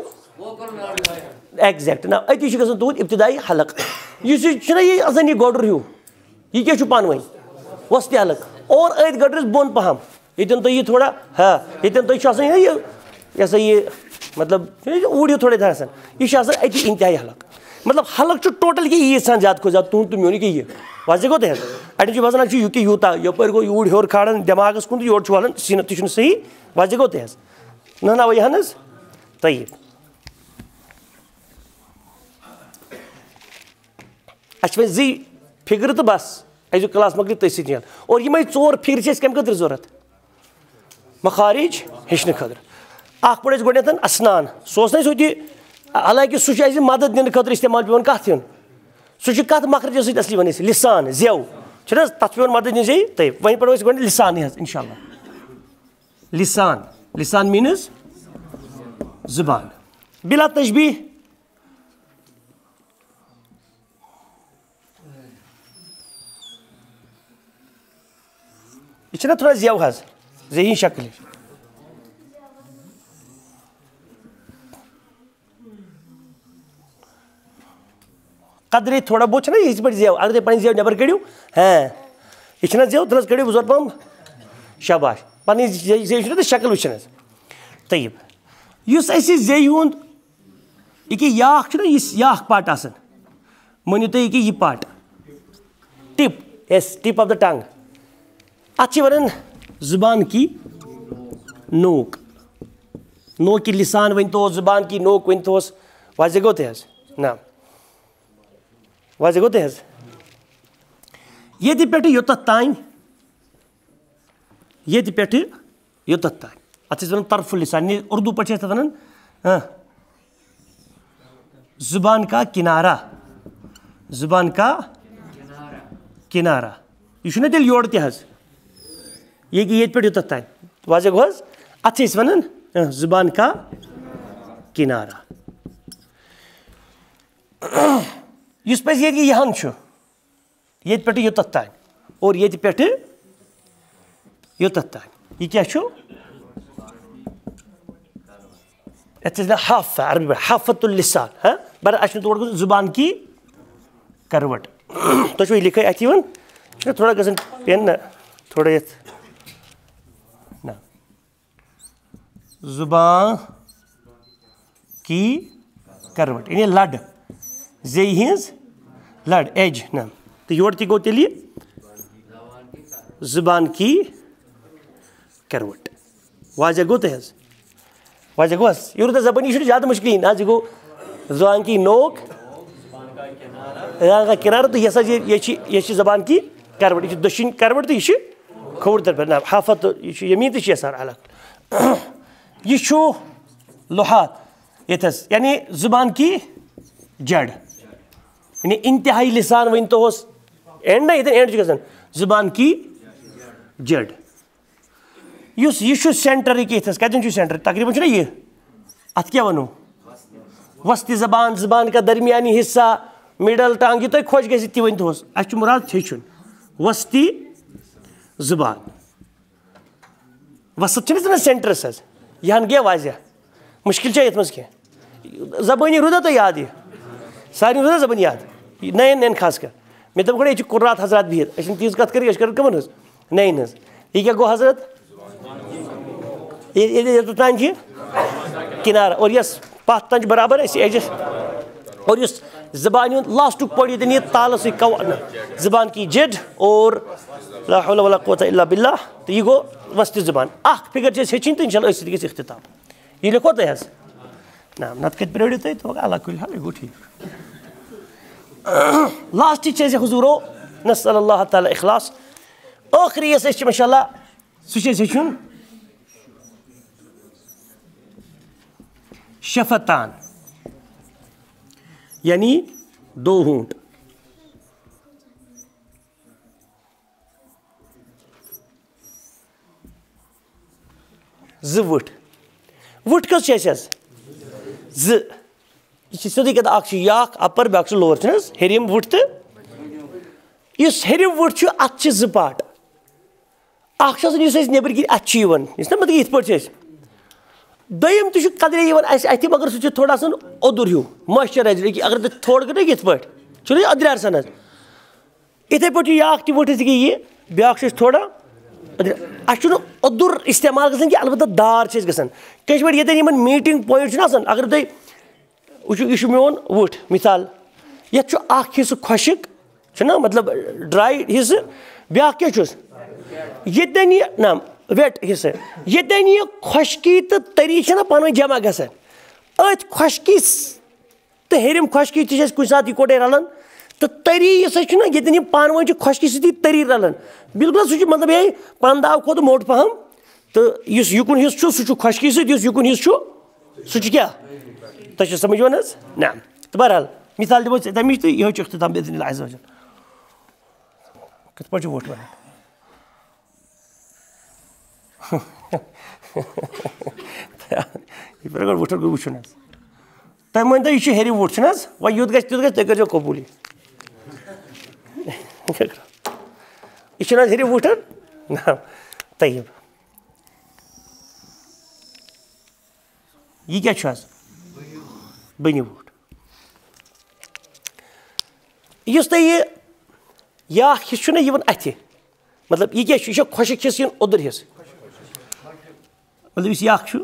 Exact، نہ، أتی چھُ گژھان تُہُنٛد ابتدائی حلق۔ یُس یہِ چھُنہ یہِ آسان یہِ گۄڈُر ہیوٗ، یہِ کیٛاہ چھُ پانہٕ ؤنۍ؟ وسطی حلق۔ اور أتھۍ گۄڈرِس بۄن پَہَم، ییٚتٮ۪ن تُہۍ یہِ تھوڑا، ہا، ییٚتٮ۪ن تُہۍ چھُ آسان یہِ، یہِ ہسا یہِ، مطلب، یہِ اوٗرۍ ہیوٗ تھوڑا یِتھَے آسان۔ یہِ چھُ آسان أتی انتہائی حلق۔ مطلب، حلق چھُ total کہِ ییٖژ ہن زیادٕ کھۄتہٕ زیادٕ تُہُنٛد تہٕ میون یہِ کہِ یہِ۔ واضح گوٚو تۄہہِ حظ؟ اَڑٮ۪ن چھُ باسان، اَتہِ چھُ یہِ کہِ یوٗتاہ، یَپٲرۍ گوٚو یوٗرۍ ہیوٚر کھالان دٮ۪ماغَس کُن تہٕ یورٕ چھُ والان سیٖنہٕ، تہِ چھُنہٕ صحیح۔ واضح گوٚو تۄہہِ حظ؟ نہ، نہ، وۄنۍ یہِ ہن حظ۔ طیب۔ اَسہِ چھِ وۄنۍ زٕے figure تہٕ بس۔ أزیُک class مۄکلہِ تٔتھۍ سۭتۍ۔ اور یِمَے ژور figure چھِ اَسہِ کَمہِ خٲطرٕ ضوٚرَتھ؟ مخارج ہیٚچھنہٕ خٲطرٕ۔ اَکھ پوٚر اَسہِ گۄڈٕنٮ۪تھ اسنان۔ سُہ اوس نہٕ اَسہِ ہُتہِ، حالانکہِ سُہ چھُ اَسہِ مدد نِنہٕ خٲطرٕ استعمال پٮ۪وان کَتھ ہیوٚن۔ سُہ چھُ کَتھ مخرجَس سۭتۍ اَصلی وَنان أسۍ؟ لسان، زٮ۪و۔ چھُنہٕ حظ؟ تَتھ چھُ پٮ۪وان مدد نِنۍ زے۔ طیب، وۄنۍ پَرو أسۍ گۄڈٕ لسانٕے حظ، اِنشاء اللہ۔ لسان، لسان means زُبان۔ بلا تشبیہ۔ یہِ چھِنہ تھوڑا زیو حظ، زیہی شکل۔ قدرے تھوڑا بہت چھِنہ یِتھ پٲٹھۍ زیو، اگر تُہۍ پنٕنۍ زیو نٮ۪بر کٔڑِو، ہاں، یہِ چھِنہ زیو، تُل حظ کٔڑِو بُزرگ پہم، شاباش، پنٕنۍ زیو، زیو چھِنہ تُہۍ شکل وٕچھان حظ۔ طیب، یُس اَسہِ یہِ زیہِ ہُنٛد یہِ کہِ یاکھ چھُنہ، یُس یاکھ part آسان، مٲنِو تُہۍ یہِ کہِ یہِ part، tip، yes، tip of the tongue۔ اَتھ چھِ وَنان زُبان کی نوک۔ نوک لسان ؤنۍ توس، زُبان کی نوک ؤنۍ توس۔ واضح گوٚو تۄہہِ حظ؟ نہ۔ واضح گوٚو تۄہہِ حظ؟ ییٚتہِ پٮ۪ٹھٕ یوٚتَتھ تام، ییٚتہِ پٮ۪ٹھٕ یوٚتَتھ تام۔ اَتھ چھِ أسۍ وَنان طرف اللسان، یعنی اردو پٲٹھۍ چھِ أسۍ تَتھ وَنان، ہاں، زبان کا کنارہ، زبان کا کنارہ۔ یہِ چھُنہ تیٚلہِ یورٕ تہِ حظ، یہِ کہِ ییٚتہِ پٮ۪ٹھ یوٚتَتھ تام۔ واضح گوٚو حظ؟ اَتھ چھِ أسۍ وَنان، ہاں، زبان کا کنارہ۔ یُس پَزِ ییٚتہِ یہِ ہَن چھُ، ییٚتہِ پٮ۪ٹھٕ یوٚتَتھ تام اور ییٚتہِ پٮ۪ٹھٕ یوٚتَتھ تام۔ یہِ کیٛاہ چھُ؟ یَتھ چھِ أسۍ وَنان حافہ، عربی پٲٹھۍ حافۃ اللسان، ہاں؟ بَر اَسہِ چھُنہٕ تور گژھُن، زُبان کی کروٹ۔ تۄہہِ چھُو یہِ لیکھے اَتھ یِوان؟ چھُنہ تھوڑا گژھان پٮ۪ن نہ، تھوڑا یَتھ۔ زبان کی کروٹ، یعنی لڑ، زیٚیہِ ہٕنٛز لڑ، edge، نہ۔ تہٕ یورٕ تہِ گوٚو تیٚلہِ یہِ زبان کی کروٹ۔ واضح گوٚو تۄہہِ حظ؟ واضح گوٚو حظ؟ یہِ روٗد زبٲنی، یہِ چھُنہٕ زیادٕ مُشکِل، نہ حظ، یہِ گوٚو زبان کی نوک، زبان کا کنارہ، تہٕ یہِ ہسا یہِ، یہِ چھِ، یہِ چھِ زبان کی کروٹ، یہِ چھِ دٔچھِنۍ کروٹ تہٕ یہِ چھِ کھووُر طرفہٕ، نہ، حافظ تہٕ یہِ چھُ یمیٖن تہٕ چھِ یسار الگ۔ یہِ چھُ لوہات ییٚتھس، یعنی زبان کی جڑ، یعنی انتہائی لسان ؤنۍ توہس اینڈ نہ، ییٚتٮ۪ن اینڈ چھُ گژھان، زبان کی جڑ۔ یُس یہِ چھُ سینٹر یہِ کیتھس، کتٮ۪ن چھُ سینٹر؟ تقریباً چھُنہ یہِ، اتھ کیٛاہ ونو؟ وسطی زبان، زبان کا درمیانی حصہ، مڈل ٹانگ، یہِ تۄہہِ خۄش گژھِ تہِ ؤنۍ توہس۔ اسہِ چھُ مراد ہیٚچھُن وسطی زبان۔ وسط چھِنہٕ أسۍ وَنان سینٹرس حظ، یہِ ہن گٔے واضح۔ مُشکِل چھا یَتھ منٛز کینٛہہ؟ زبٲنی روٗدا تۄہہِ یاد یہِ؟ سارنٕے روٗدا زبٲنی یاد؟ یہِ نَین نَین خاص کر۔ مےٚ دوٚپ گۄڈٕ، ییٚتہِ چھِ قُرات حضرات بِہِتھ، أسۍ چھِنہٕ تیٖژ کَتھ کَرٕنۍ، أسۍ کَرو کٕمَن ہٕنٛز؟ نَین ہٕنٛز۔ یہِ کیٛاہ گوٚو حضرت؟ یہِ، یہِ، یہِ، یوٚتَتھ تام چھِ کِنارٕ، اور یَس پَتھ تام چھِ برابر اَسہِ edges، اور یُس زبانہِ ہُنٛد لاسٹُک point ییٚتٮ۪ن یہِ تالَس سۭتۍ کَو-، نہ، زبان کی جِڈ اور لا حول ولا قوة الا باللہ، تہٕ یہِ گوٚو وسطی زبان۔ اَکھ فِگر چھِ اَسہِ ہیٚچھِنۍ تہٕ اِنشاء اللہ أتھۍ سۭتۍ گژھِ اختتام۔ یہِ لیکھو تۄہہِ حظ؟ نہ، نَتہٕ کَتہِ پرٛٲرِو تُہۍ؟ تہٕ وَلہٕ اللہ کُلہِ حال، یہِ گوٚو ٹھیٖک۔ لاسٹٕچ چھِ اَسہِ حضوٗرو، نسأل اللہ تعالیٰ اخلاص۔ ٲخری یۄس اَسہِ چھِ، ماشاء اللہ، سُہ چھُ اَسہِ ہیٚچھُن شفتان، یعنی دو ہونٹ۔ زٕ وٕٹھ۔ وٕٹھ کٔژ چھِ اَسہِ حظ؟ زٕ۔ یہِ چھِ سیوٚدُے کَتھ، اَکھ چھُ یہِ اَکھ upper، بیٛاکھ چھُ lower، چھُنہٕ حظ؟ ہیٚرِم وٕٹھ تہٕ یُس ہیٚرِم وٕٹھ چھُ، اَتھ چھِ زٕ part۔ اَکھ چھُ آسان، یُس اَسہِ نیٚبٕرۍ کِنۍ اَتھِ چھُ یِوان، یُس نہ مطلب یِتھ پٲٹھۍ چھِ أسۍ۔ دوٚیِم تہِ چھُ قدرے یِوان اَسہِ اَتھِ، مگر سُہ چھُ تھوڑا سا اوٚدُر ہیوٗ، moisturizer، یہِ کہِ اگر تُہۍ تھوڑ کٔرِو یِتھ پٲٹھۍ، چھُنہٕ یہِ أدریٛار سان حظ؟ یِتھَے پٲٹھۍ چھُ یہِ اَکھ تہِ وٕٹھ أسۍ یہِ، بیٛاکھ چھُ أسۍ تھوڑا أدریٛار۔ اَسہِ چھُنہٕ اوٚدُر استعمال گژھان کینٛہہ، البتہ دار چھِ اَسہِ گژھان۔ کیٛازِ یِتھ پٲٹھۍ ییٚتٮ۪ن یِمَن meeting point چھِنہ آسان، اگر تُہۍ وٕچھِو، یہِ چھُ میون وٕٹھ، مثال، یَتھ چھُ اَکھ حصہٕ خۄشِک، چھُنہ، مطلب، dry حصہٕ، بیٛاکھ کیٛاہ چھُس؟ ییٚتٮ۪ن یہِ، نہ، wet حصہٕ، ییٚتٮ۪ن یہِ خۄشکی تہٕ تٔری چھِنہ پانہٕ ؤنۍ جمع گژھان، أتھۍ خۄشکی س-، تہٕ ہیٚرِم خۄشکی تہِ چھِ اَسہِ کُنہِ ساتہٕ یِکوَٹَے رَلان، تہٕ تٔری یُس اَسہِ چھُنہ، ییٚتٮ۪ن یِم پانہٕ ؤنۍ چھِ خۄشکی سۭتی تٔری رَلان، بالکل سُہ چھُ، مطلب، یِہوٚے پَنٛداو کھۄتہٕ موٚٹ پَہَم، تہٕ یُس یِکُن حصہٕ چھُ، سُہ چھُ خۄشکی سۭتۍ، یُس یِکُن حصہٕ چھُ، سُہ چھُ کیٛاہ؟ تۄہہِ چھُ سَمٕجھ یِوان حظ؟ نہ۔ تہٕ بہرحال، مثال دِمو أسۍ تَمِچ، تہٕ یِہوٚے چھُ اختتام بإذن الله عز وجل۔ کِتھ پٲٹھۍ چھُ وُٹھ وَنان؟ یہِ پٮ۪ٹھ گۄڈٕ وُٹھَن گوٚو وٕچھُن حظ۔ تۄہہِ مٲنۍ تو، یہِ چھُ ہیٚرِ وُٹھ، چھُنہٕ حظ؟ وۄنۍ یُتھ گژھِ، تیُتھ گژھِ، تُہۍ کٔرۍزیو قبوٗل یہِ۔ یہِ چھُنہٕ حظ ہیٚرِ وُٹھ؟ نہ۔ طیب۔ یہِ کیٛاہ چھُ حظ؟ بٔنِو وُٹھ۔ یُس تۄہہِ یہِ، یہِ اَکھ حِصہٕ چھُنہ یِوان اَتھِ، مطلب، یہِ کیٛاہ چھُ؟ یہِ چھُ خۄشِک حِصہٕ، یِوان اوٚدُر حِصہٕ۔ مطلب، یُس یہِ اَکھ چھُ،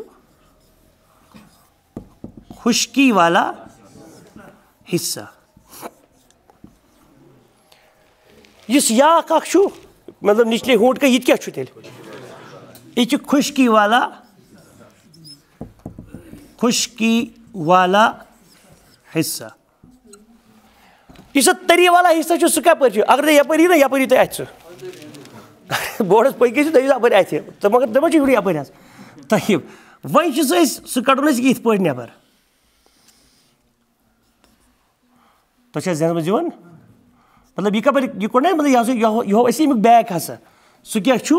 خشکی والا حصہ۔ یُس یہِ اَکھ اَکھ چھُ، مطلب، نِچلے ہونٹ کا، یہِ تہِ کیٛاہ چھُ تیٚلہِ؟ یہِ چھُ خشکی والا، خشکی والا حصہ۔ یُس اَتھ تٔری والا حصہ چھُ، سُہ کَپٲرۍ چھُ؟ اگر تُہۍ یَپٲرۍ یِیِو نہ، یَپٲرۍ یِیِو تُہۍ اَتھِ سُہ۔ بورڈَس پٔکۍ گٔژھِو، تُہۍ یِیِو اَپٲرۍ اَتھِ۔ تہٕ مگر تُہۍ ما چھِو یورٕ یَپٲرۍ حظ؟ طیب۔ وۄنۍ چھِ سُہ أسۍ، سُہ کَڑُن أسۍ یِتھ پٲٹھۍ نٮ۪بَر۔ تۄہہِ چھا ذہنَس منٛز یِوان؟ مطلب، یہِ کَپٲرۍ، یہِ کوٚر نہ، مطلب، یہِ ہسا، یہِ ہو-، یہِ ہو اَسہِ اَمیُک back حصہ۔ سُہ کیٛاہ چھُ؟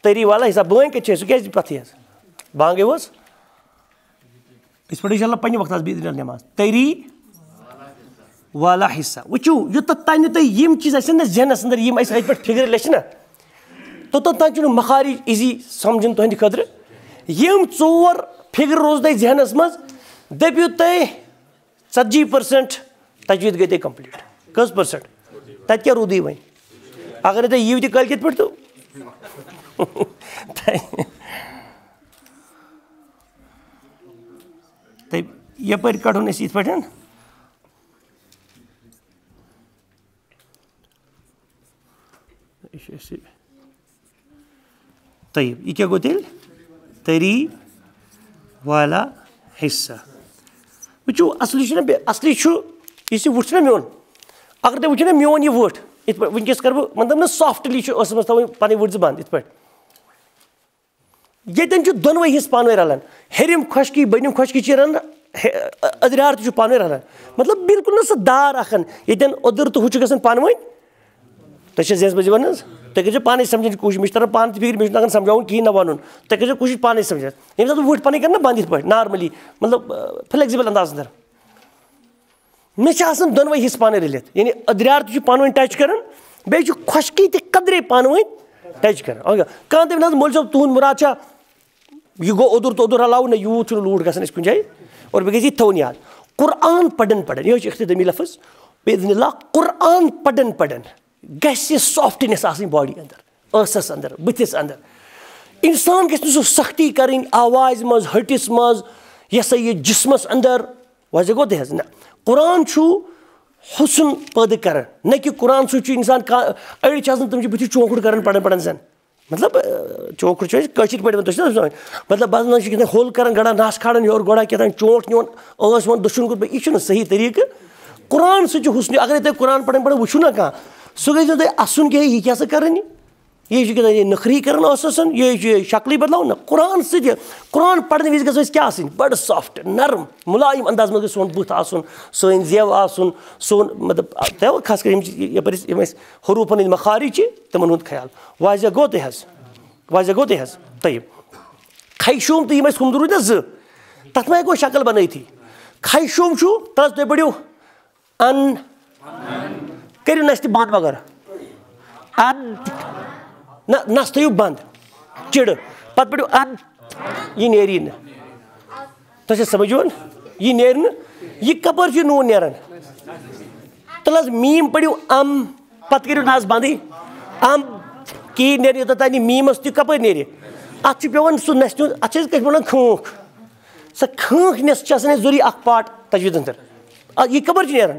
تٔری والا حصہ۔ بٲنۍ کَتہِ چھِ اَسہِ؟ سُہ کیٛازِ پَتھٕے حظ؟ بانٛگے اوس۔ أسۍ پَرو اِنشاء اللہ پنٛنہِ وقتہٕ حظ بِإذن الله نٮ۪ماز۔ تٔری والا حصہ۔ وٕچھِو، یوٚتَتھ تام نہٕ تۄہہِ یِم چیٖز آسن نہ ذہنَس اندر، یِم اَسہِ اَتہِ پٮ۪ٹھ فِکرِ لٔچھِ نہ، توٚتَتھ تام چھُنہٕ مخارج easy سَمجھُن تُہٕنٛدِ خٲطرٕ۔ یِم ژور فِکرِ روزٕ تۄہہِ ذہنَس منٛز، دٔپِو تُہۍ، ژتجی percent تجویٖد گٔے تۄہہِ complete۔ کٔژ percent؟ تَتہِ کیٛاہ روٗدٕے وۄنۍ؟ اگر نہٕ تۄہہِ یِیِو تہِ کٲلۍکٮ۪تھ پٮ۪ٹھ تہٕ تہٕ یَپٲرۍ کَڑہون أسۍ یِتھ پٲٹھۍ۔ یہِ چھُ اَسہِ، طیب، یہِ کیٛاہ گوٚو تیٚلہِ؟ تٔری والا حصہ۔ وٕچھِو، اَصلی چھُنہ بے-، اَصلی چھُ، یُس یہِ وٕٹھ چھُنہ میون، اگر تُہۍ وٕچھِو نہ میون یہِ وٕٹھ، یِتھ پٲٹھۍ وٕنکیٚس کَرٕ بہٕ، مطلب نہ، سافٹلی چھُ ٲسَس منٛز تھاوٕنۍ پَنٕنۍ وٕٹھ زٕ بنٛد یِتھ پٲٹھۍ۔ ییٚتٮ۪ن چھُ دۄنوَے حِصہٕ پانہٕ ؤنۍ رَلان۔ ہیٚرِم خۄشکی، بٔنِم خۄشکی چھِ رَلان، ہے-، أدریٛار تہِ چھُ پانہٕ ؤنۍ رَلان۔ مطلب، بالکل نہٕ سُہ دار اَکھ ہَن، ییٚتٮ۪ن اوٚدُر تہٕ ہُہ چھُ گژھان پانہٕ ؤنۍ۔ تۄہہِ چھا ذہنَس منٛز یِوان حظ؟ تُہۍ کٔرۍزیو پانَے سَمجھنٕچ کوٗشِش، مےٚ چھُ تَران پانہٕ تہِ فِکرِ، مےٚ چھُنہٕ تَگان سَمجھاوُن کِہیٖنۍ نہ وَنُن۔ تُہۍ کٔرۍزیو کوٗشِش پانَے سَمجھنَس۔ ییٚمہِ ساتہٕ بہٕ وٕٹھ پَنٕنۍ کَرٕ نہ بنٛد یِتھ پٲٹھۍ، normally، مطلب، آ، flexible انداز اندر۔ مےٚ چھِ آسان دۄنوَے حِصہٕ پانہٕ رٔلِتھ، یعنی أدریٛار تہِ چھُ پانہٕ ؤنۍ touch کران، بیٚیہِ چھُ خۄشکی تہِ قدرے پانہٕ ؤنۍ touch کران۔ اَوے کانٛہہ دَپہِ نہ حظ، مولوی صٲب، تُہُنٛد مُراد چھا یہِ گوٚو اوٚدُر تہٕ اوٚدُر رَلاوُن؟ نہ، یوٗت چھُنہٕ لوٗٹھ گژھان أسۍ کُنہِ جایہِ۔ اور بیٚیہِ گژھِ یہِ تھاوُن یاد، قرآن پَرن پَرن، یِہوٚے چھُ اختتٲمی لفظ، بِإذن اللہ، قرآن پَرن پَرن گژھِ softness آسٕنۍ body اندر، ٲسَس اندر، بٕتھِس اندر۔ انسان گژھِ نہٕ سُہ سختی کرٕنۍ آوازِ منٛز، ۂٹِس منٛز، یہِ ہسا یہِ جسمس اندر۔ واضح گوٚو تہِ حظ؟ نہ، قرآن چھُ حسن پٲدٕ کران، نہ کہِ قرآن سۭتۍ چھُ انسان کانٛہہ، أڑۍ چھِ آسان، تِم چھِ بٕتھِ چونکُر کران پران پران زن۔ مطلب، اۭں، چونکُر چھُ أسۍ کٲشِر پٲٹھۍ ونان، تُہۍ چھِو نہ سمجھان؟ مطلب، بس نہ چھُ کیٛاہ تام ہول کران، گڑان نس کھالان، یورٕ گۄڈا کیٛاہ تام چونٹ نِوان، ٲس وَنان دٔچھُن کُن۔ یہِ چھُنہٕ صحیح طریٖقہٕ۔ قرآن سۭتۍ چھُ حسن۔ اگرے تُہۍ قرآن پران پران وٕچھِو نہ کانٛہہ، سُہ گژھِ نہٕ تۄہہِ اسُن کینٛہہ، یہِ کیٛاہ سا کران یہِ؟ یہِ چھُ کِتھٕ کٔنۍ نٔخری کران اوس آسان، یہِ چھُ شکلٕے بدلاوُن۔ نہ، قرآن سۭتۍ، قرآن پرنہٕ وِزِ گژھِ اَسہِ کیٛاہ آسٕنۍ؟ بڑٕ soft، نرم، مُلایِم انداز منٛز گژھِ سون بُتھ آسُن، سٲنۍ زیو آسُن، سون، مطلب، تہٕ خاص کر یِم چیٖز، یپٲرۍ أسۍ، یِم اَسہِ حروٗفن ہٕنٛدۍ مخارج چھِ، تِمن ہُنٛد خیال۔ واضح گوٚو تۄہہِ حظ؟ واضح گوٚو تۄہہِ حظ؟ طیب۔ خیشوم تہٕ یِم اَسہِ ہُم روٗدۍ نہ زٕ، تَتھ ما ہٮ۪کو شکل بنٲیتھٕے؟ خیشوم چھُ، تَتھ تُہۍ پٔرِو ان۔ کٔرِو نستہِ بند مگر۔ ان۔ نہ، نس تھٲیِو بند۔ چِڑٕ۔ پتہٕ پٔرِو ان۔ یہِ نیری نہٕ۔ تۄہہِ چھا سمجھ یِوان؟ یہِ نیرِ نہٕ۔ یہِ کپٲرۍ چھُ نوٗن نیران؟ تَلہٕ حظ میٖم پٔرِو ام۔ پتہٕ کٔرِو نس بندٕے۔ ام۔ کِہیٖنۍ نیرِ نہٕ یوٚتتھ تانۍ یہِ میٖمس تہِ کپٲرۍ نیرِ؟ اتھ چھُ پٮ۪وان سُہ نستہِ ہُنٛد، اتھ چھِ أسۍ کٲشِرۍ پٲٹھۍ ونان کھٲنٛکھ۔ سۄ کھٲنٛکھ نٮ۪س چھِ آسان اَسہِ ضروٗری اکھ part تجویٖد اندر۔ آ، یہِ کپٲرۍ چھُ نیران؟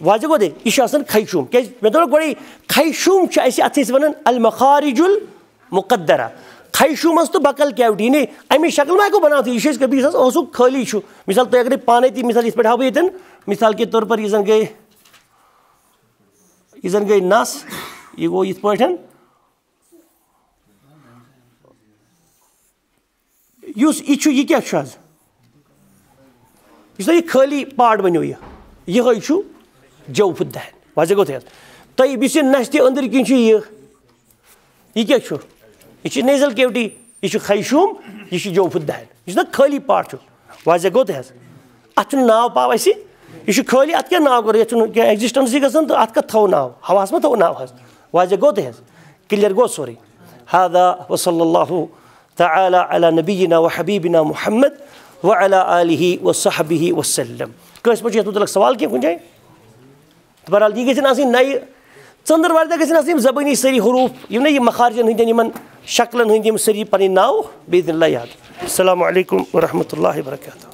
واضح گوٚو دے، یہِ چھُ آسان خیشوم۔ کیازِ؟ مےٚ دوٚپ گۄڈے، خیشوم چھُ اَسہِ، اَتھ چھِ أسۍ وَنان المخارج المقدرہ۔ خیشومس تہٕ بکل cavity، یعنی اَمِچ شکل ما ہٮ۪کو بناوتھٕے؟ یہِ چھُ أسۍ کبھی آسان اوسُک خٲلی چھُ۔ مثال، تُہۍ اگرے پانے تہِ، مثال، یِتھ پٲٹھۍ ہاوٕ بہٕ ییٚتٮ۪ن، مثال کے طور پر، یہِ زن گٔے، یہِ زن گٔے نس، یہِ گوٚو یِتھ پٲٹھۍ۔ یُس یہِ چھُ، یہِ کیٛاہ چھُ حظ؟ یُس تۄہہِ یہِ خٲلی part بَنیو، یہِ، یِہوٚے چھُ جوف الدہن۔ واضح گوٚو تۄہہِ حظ؟ تۄہہِ یُس یہِ نَستہِ أنٛدٕرۍ کِنۍ چھُ یہِ، یہِ کیٛاہ چھُ؟ یہِ چھُ nasal cavity، یہِ چھُ خیشوم، یہِ چھُ جوف الدہن۔ یُس نہ خٲلی part چھُ، واضح گوٚو تۄہہِ حظ؟ اَتھ چھُنہٕ ناو پاو اَسہِ، یہِ چھُ خٲلی، اَتھ کیٛاہ ناو کَرو؟ یَتھ چھُنہٕ کینٛہہ existence گژھان، تہٕ اَتھ کَتھ تھاوو ناو؟ ہواہَس ما تھاوو ناو حظ؟ واضح گوٚو تۄہہِ حظ؟ Clear گوٚو سورُے۔ هذا وصلى الله تعالى على نبينا وحبيبنا محمد وعلى آله وصحبه وسلم۔ کٲنٛسہِ ما چھُ یَتھ مُتعلِق سوال کینٛہہ کُنہِ جایہِ؟ تہٕ بہرحال، یہِ گژھن آسٕنۍ نَیہِ ژٔنٛدٕروارِ دۄہ گژھن آسٕنۍ یِم زبٲنی سٲری حروٗف، یِم نہ یِم مخارجن ہٕنٛدٮ۪ن یِمن شکلن ہٕنٛدۍ یِم سٲری پَنٕنۍ ناو، بإذن الله یاد۔ السلام علیکم ورحمۃ اللہ وبرکاتہ۔